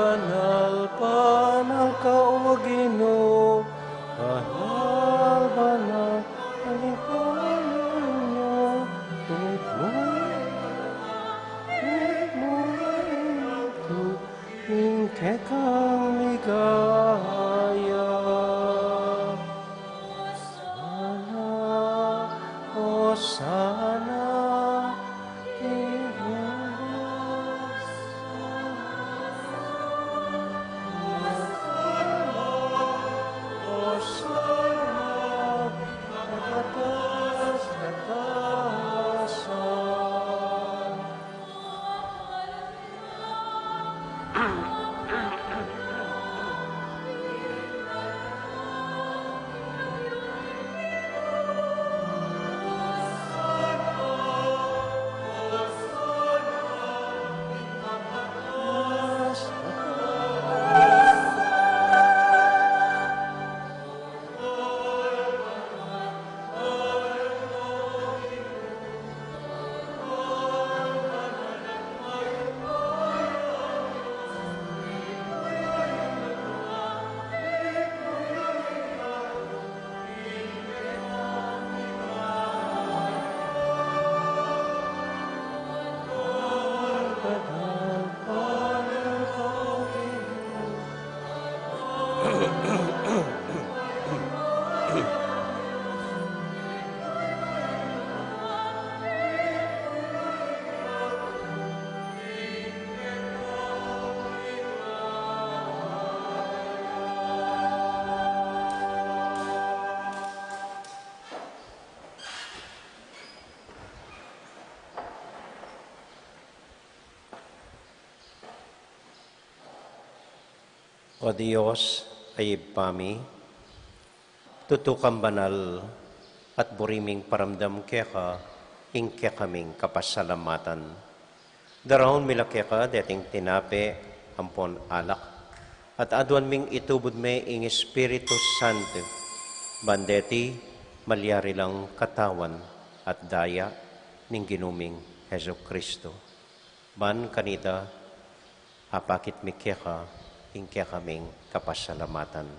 Banal, banal ka, O Ginu, banal, banal. Kekang ligaya. Hosanna, Hosanna, Hosanna, Hosanna, O Dios, a Ibpa mi, tutu kang banal, at buri ming paramdam keka ing kekaming kapasalamatan. Daraun mi la keka deting tinape ampon alak, at aduan ming itubud me ing Espiritu Santo, ban deti malyari lang katawan at daya ning Ginu ming Jesucristo. Ban kanita, apakit mi keka ing kekaming kapasalamatan.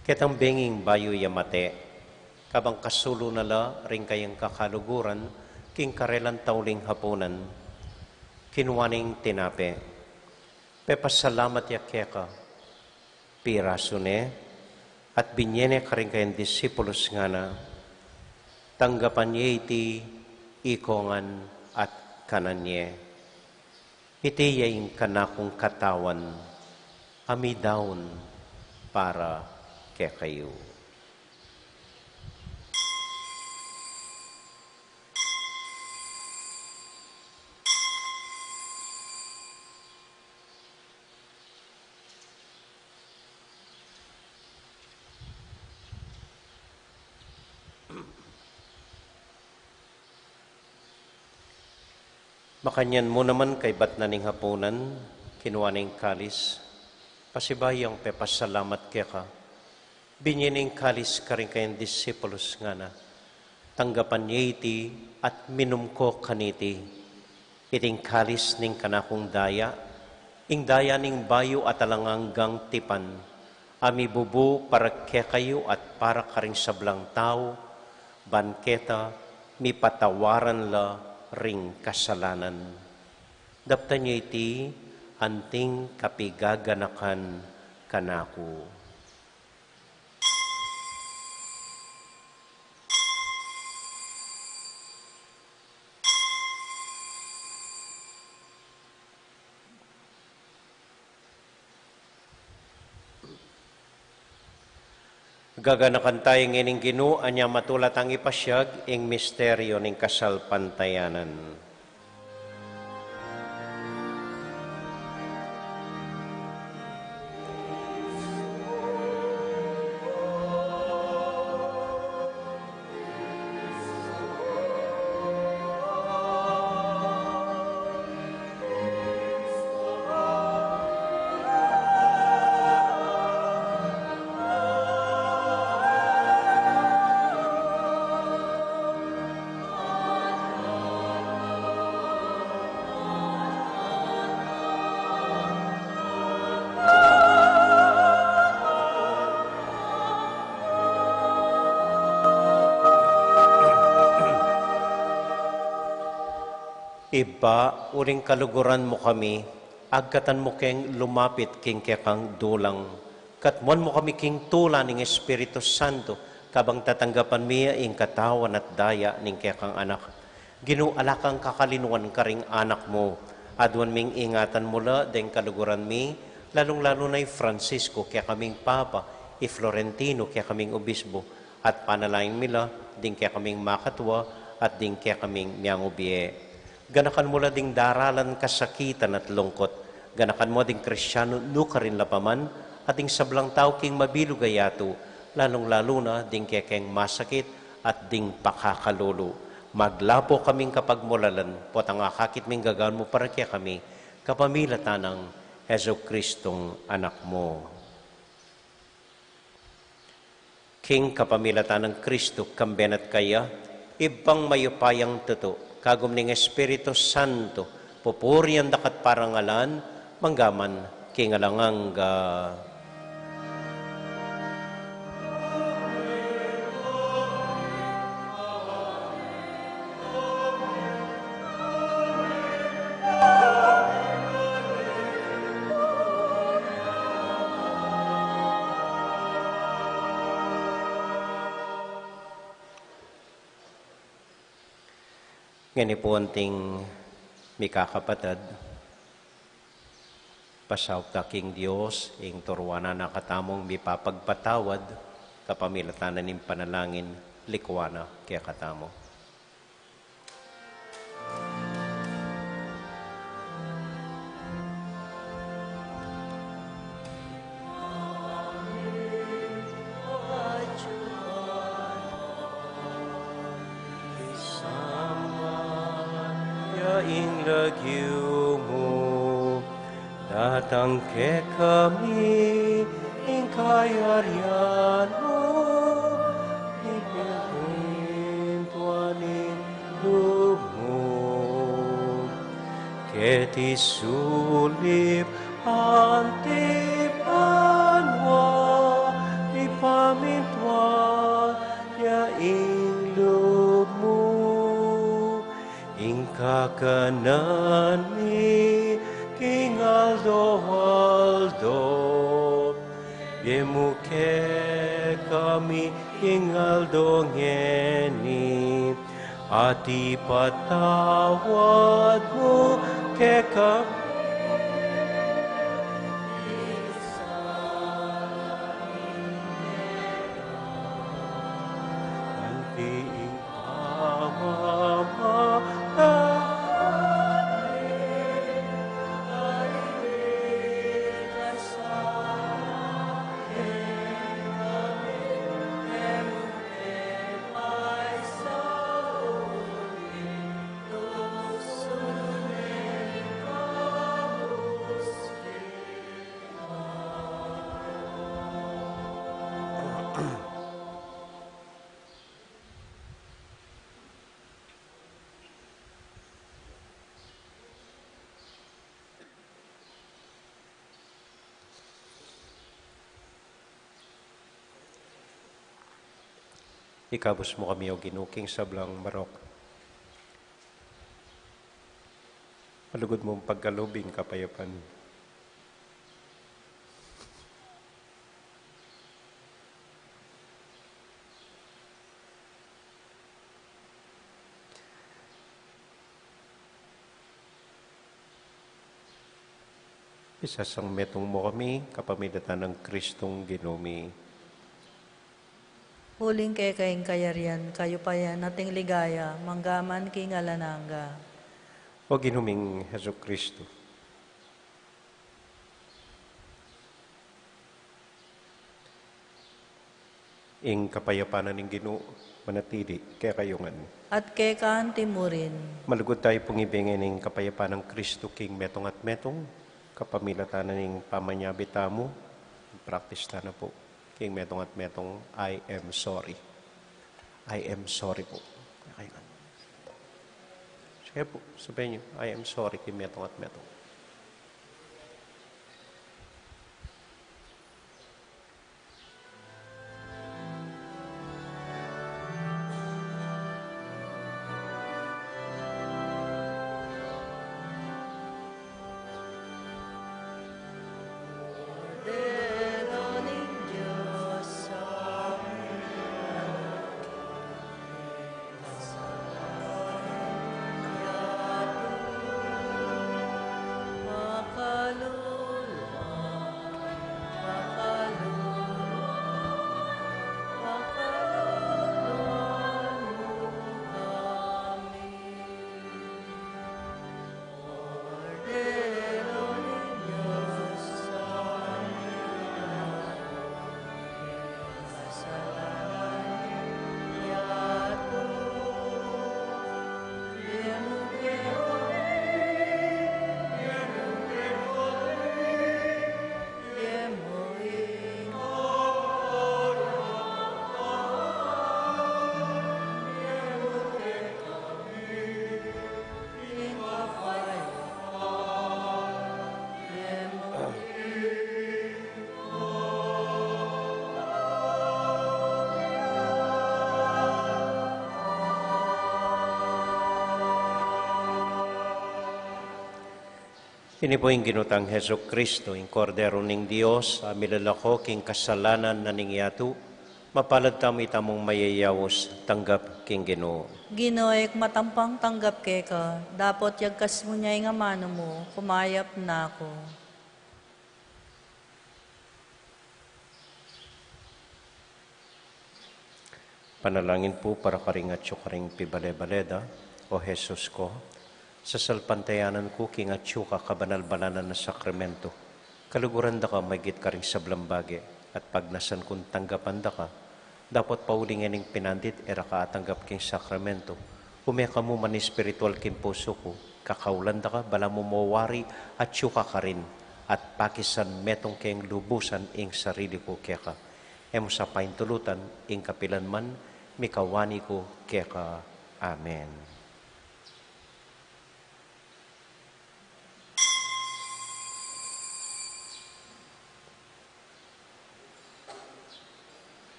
Ketang benging bayu ya mate, kabang kasulu na la ring kayang kakaluguran king karelang tauling hapunan, kinua neng tinape, pepasalamat ya keka, pirasu ne, at binye ne karing kayang disipulus, ngana, tanggapan ye iti ikongan at kanan ye. Iti ya ing kanakung katawan a midaun para kekayu. Makanyan mu naman kaybat na ning hapunan, kinua ne ing kalis, pasibayu yang pepasalamat keka, binye ne ing kalis karing kayang disipulus, ngana, tanggapan ye iti at minum ko kaniti. Iti ing kalis ning kanakung daya, ing daya ning bayu at alang anggang tipan, a mibubu para kekayu at para karing sablang tau, ban keta mipatawaran la ring kasalanan. Daptan ye iti anting kapigaganakan kanaku. Gaganakan tamu ngening Ginu, anya matula tang ipasiag ing misteryu ning kasalpantayanan. Ibpa, uling kaluguran mu kami, Agkatan mu keng lumapit king kekang dulang. Katmuan mu kami king tula ning Espiritu Santo, kabang tatanggapan mi ing katawan at daya ning kekang Anak. Ginu, ala kang kakalinuan karing anak mu. Aduan ming ingatan mu la deng kaluguran mi, lalung-lalu na i Francisco, kekaming Papa, i Florentino, kekaming Obispo, at panalangin mi la ding kekaming makatua at ding kekaming miangubie. Ganakan mu la ding daralan kasakitan at lungkut. Ganakan mu ding Kristiano nukarin la pa man, at ding sablang tau king mabilug a yatu, lalung-lalu na ding kekeng masakit at ding pakakalulu. Maglapo kaming kapagmulalan, potang akakit ming gagawan mu para kekami, kapamilatan nang Jesucristong Anak mu. King kapamilatan nang Kristo, kambe na at kaya, Ibpang mayupayang tutu, kagum ning Espiritu Santo, pupurian da ka at parangalan, mangga man king alang angga. Ngeni pu, anting mikakapatad, pasaup ta king Dios ing turuan na katamung mipapagpatawad, kapamilatan na ning panalangin, likuan na kekatamu. Ing lagyu mu, datang kekami ing kayarian mu, ing pepintuan ning lub mu. Keti sulip anti banua, ipamintuan ya ing lub mu. Ing kakanan mi king aldo-aldo, ibie mu kekami king aldo ngeni, at ipatawad mu kekami anti ing Ikabus mu kami, O Ginu, king sablang marok. Malugud mung pagkalub ing kapayapan. Isasang metung mu kami kapamilatan nang Kristong Ginu mi. Uling keka ing kayarian, kayupayan, at ing ligaya, mangga man king alang angga. O Ginu ming Jesucristo. Ing kapayapan ning Ginu manatili kekayu ngan. At keka anti murin. Malugud tamu pung ibie ing kapayapan nang Kristo king metung at metung, kapamilatan ning pamanyabi tamu, practice ta na pu. King metung at metung, "I am sorry." "I am sorry" pu. Kekayu ngan. Sige pu, sabihin yu, "I am sorry," king metung at metung. Ini pu ing Ginu tang Jesucristo, ing Kordero ning Dios, a milalako king kasalanan na ning yatu. Mapalad tamu itamung mayayaus tanggap king Ginu. Ginu, e ku matampang tanggap keka, dapot yagkas mu ne ing amanu mu, kumayap na ku. Panalangin pu para karing atyu karing pibale-bale da. O Jesus ko, sasalpantayanan ku king atyu ka kabanal-banalan a sakramento. Kaluguran da ka maigit karing sablang bage, at pagnasan kung tanggapan da ka. Dapot pauli ngening pinandit e ra ka atanggap king sakramento, ume ka mu man espiritual king pusu ku, kakaulan da ka, balamu mo wari atyu ka karin, at pakisan metung keng lubusan ing sarili ku keka. E mu sa paintulutan ing kapilan man, mikawani ku keka. Amen.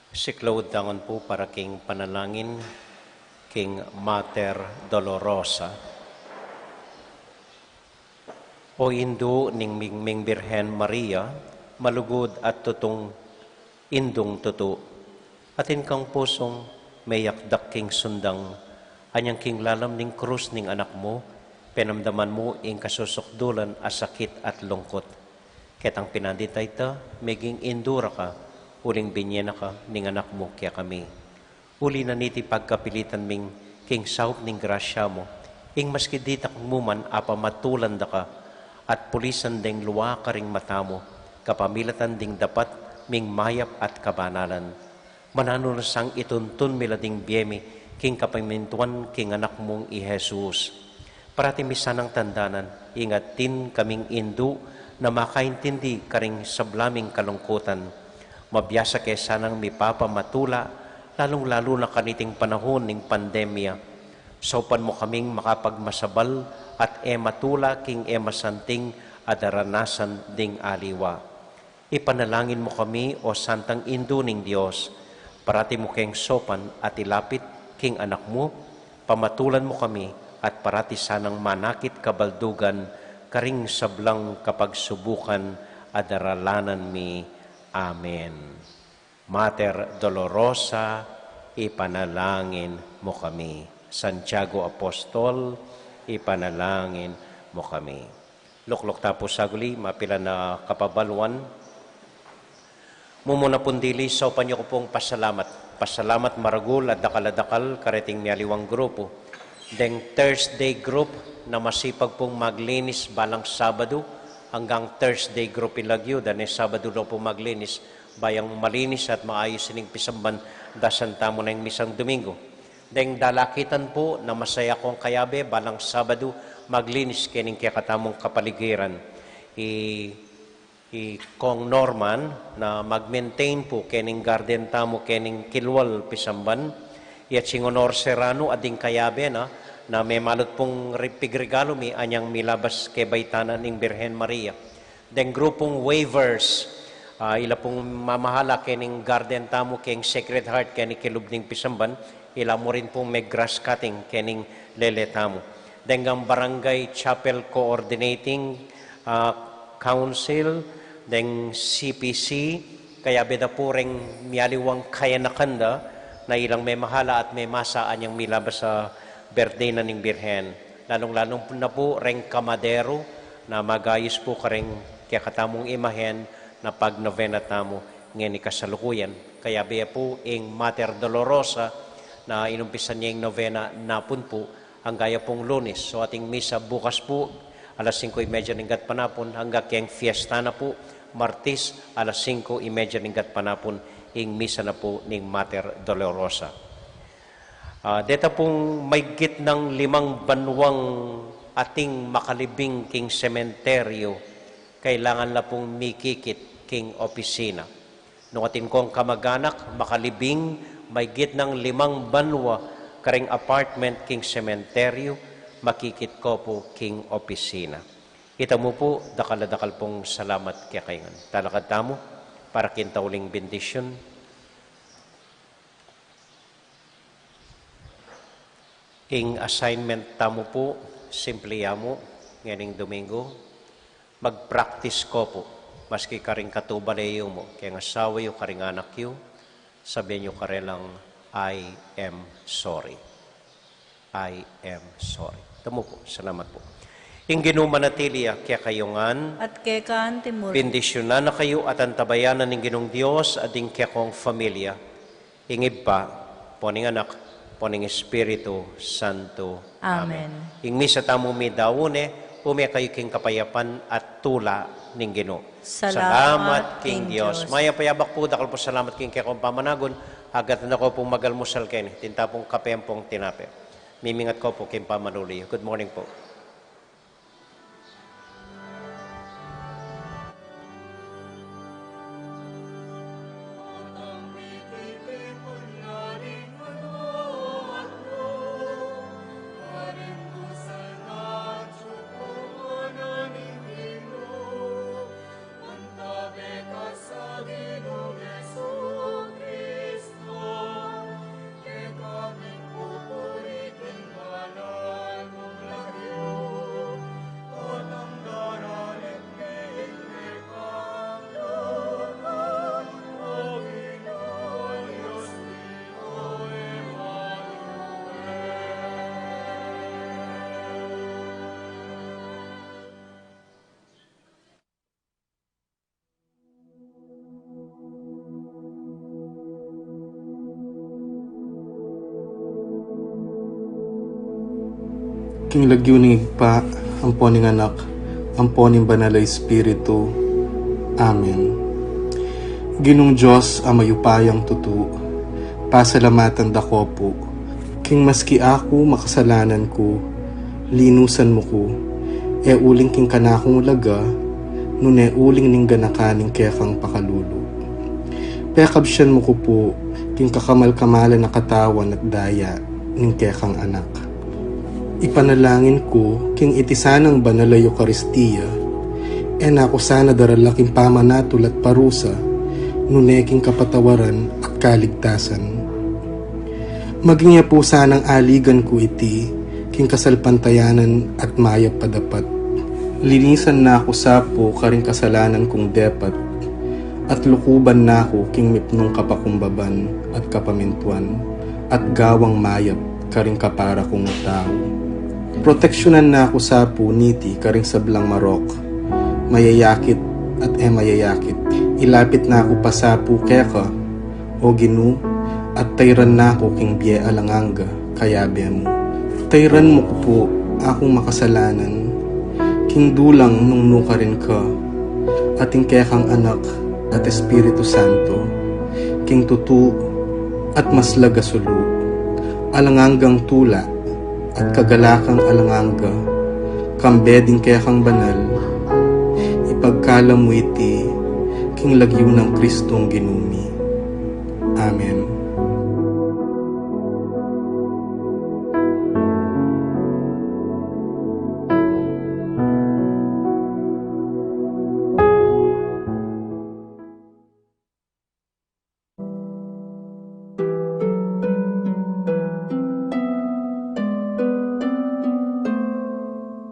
Siklaud tangan pu para king panalangin king Mater Dolorosa. O Indu ning Mingming Birhen Maria, malugud at tutung Indung tutu, atin kang pusung meyakdak king sundang, anyang king lalam ning krus ning Anak mu, penamdaman mu ing kasusukdulan a sakit at lungkut. Ketang pinandit a ita, meging indu ra ka, uling binye na ka ning Anak mu kekami. Uli na niti pagkapilitan ming king saup ning grasya mu, ing maski ditak mu man apamatulan da ka, at pulisan deng lua karing mata mu, kapamilatan ding dapat ming mayap at kabanalan. Mananu na sang ituntun mi la ding bie mi king kapamintuan king Anak mung i Jesus. Parati mi sanang tandanan, ing atin kaming indu na makaintindi karing sabla ming kalungkutan. Mabiasa ke sanang mipapamatula, lalung-lalu na kaniting panahun ning pandemya. Saupan mu kaming makapagmasabal at e matula king e masanting a daranasan ding aliwa. Ipanalangin mu kami, o Santang Indu ning Dios, parati mu keng saupan at ilapit king Anak mu, pamatulan mu kami, at parati sanang manakit kabaldugan karing sablang kapagsubukan a daralanan mi. Amen. Mater Dolorosa, ipanalangin mu kami. Santiago Apostol, ipanalangin mu kami. Lukluk ta pu saguli, mapilan a kapabaluan. Mumuna pung dili, saupan yu ku pung pasalamat. Pasalamat maragul a dakal a dakal kareting mialiwang grupu. Deng Thursday group na masipag pung maglinis balang Sabadu, anggang Thursday group i lagyu da, ne Sabadu la pu maglinis, ba yang malinis at maayus ining pisamban, dasan tamu na ing misang Domingo. Deng Dalakitan pu na masaya kung kayabe, balang Sabadu maglinis kening kekatamung kapaligiran. I, i Kong Norman na mag-maintain pu kening garden tamu kening kilwal pisamban. I Atsing Honor Serrano, a ding kayabe na, na memalut pung ri-, pigregalu mi anyang milabas kebaitan ning Birhen Maria. Deng grupung Wavers, ah, ila pung mamahala kening garden tamu keng Sacred Heart keni kilub ning pisamban, ila mu rin pung me-grass cutting kening lele tamu. Deng Barangay Chapel Coordinating, ah, Council, deng C P C, kayabe da pu reng mialiwang kayanakan da, na ilang memahala at memasa anyang milabas a birthday na ning Birhen. Lalung-lalu na pu reng kamaderu, na mag-ayus pu kareng kekatamung imahen na pag-novena tamu ngeni kasalukuyan. Kayabe ya pu ing Mater Dolorosa na inumpisan ya ing novena napun pu, angga ya pung Lunes. So ating misa bukas pu, alas singko y media ning gatpanapun, angga keng fiesta na pu, Martes, alas singko y media ning gatpanapun, ing misa na pu ning Mater Dolorosa. Ah, deta pung maygit nang limang banuang ating makalibing king sementeryo, kailangan la pung mikikit king opisina. Nung atin kong kamag-anak makalibing maygit nang limang banua kareng apartment king sementeryo, makikit ko pu king opisina. Ita mu pu, dakal a dakal pung salamat kekayu ngan. Talakad tamu para king tauling bendisyun. Ing assignment tamu pu, simple ya mu, ngening Domingo, mag-practice ko pu, maski karing katubale yu mu, keng asawa yu, karing anak yu, sabian yu karelang, "I am sorry. I am sorry." Tamu pu, salamat pu. Ing Ginu manatili ya kekayu ngan. At keka naman murin. Bendisyunan na kayu at antabayanan ning Ginung Dios, a ding kekong familia, ing Ibpa, ampo ning Anak, ampo ning Espiritu Santo. Amen. Amen. Ing misa tamu meyari ne, ume kayu king kapayapan at tula ning Ginu. Salamat king Dios. Mayap a yabak pu, dakal pu salamat king kekong pamanagun, agatan da ko pung mag-almusal keni, atin ta pung kape ampong tinape. Mimingat ko pu king pamanuli yu. Good morning pu. King lagyu ning Ibpa, ampo ning Anak, ampo ning Banal a Espiritu. Amen. Ginung Dios a mayupayang tutu, pasalamatan da ka pu, king maski aku makasalanan ku, linusan mu ku, e uling king kanakung laga, nune uling ning ganakan ning kekang pakalulu. Pekabsian mu ku pu, king kakamal-kamalan a katawan at daya ning kekang Anak. Ipanalangin ku, king iti sanang banal a Eukaristia, e na ku sana darala king pamanatul at parusa, nune king kapatawaran at kaligtasan. Maging ya pu sanang aligan ku iti, king kasalpantayanan at mayap a dapat. Linisan na ku sa pu karing kasalanan kung depat, at lukuban na ku king mipnung kapakumbaban at kapamintuan, at gawang mayap karing kapara kung tau. Proteksyunan na ku sa pu niti karing sablang marok, mayayakit at e mayayakit. Ilapit na ku pa sa pu keka, O Ginu, at tayran na ku king bie alang angga, kayabe mu. Tayran mu ku pu akung makasalanan, king dulang nung nukarin ka, at ing kekang Anak at Espiritu Santo, king tutu at maslag a sulu, alang anggang tula at kagalakang alang angga, kambe ding kekang banal, ipagkalam mu iti, king lagyu nang Kristong Ginu mi. Amen.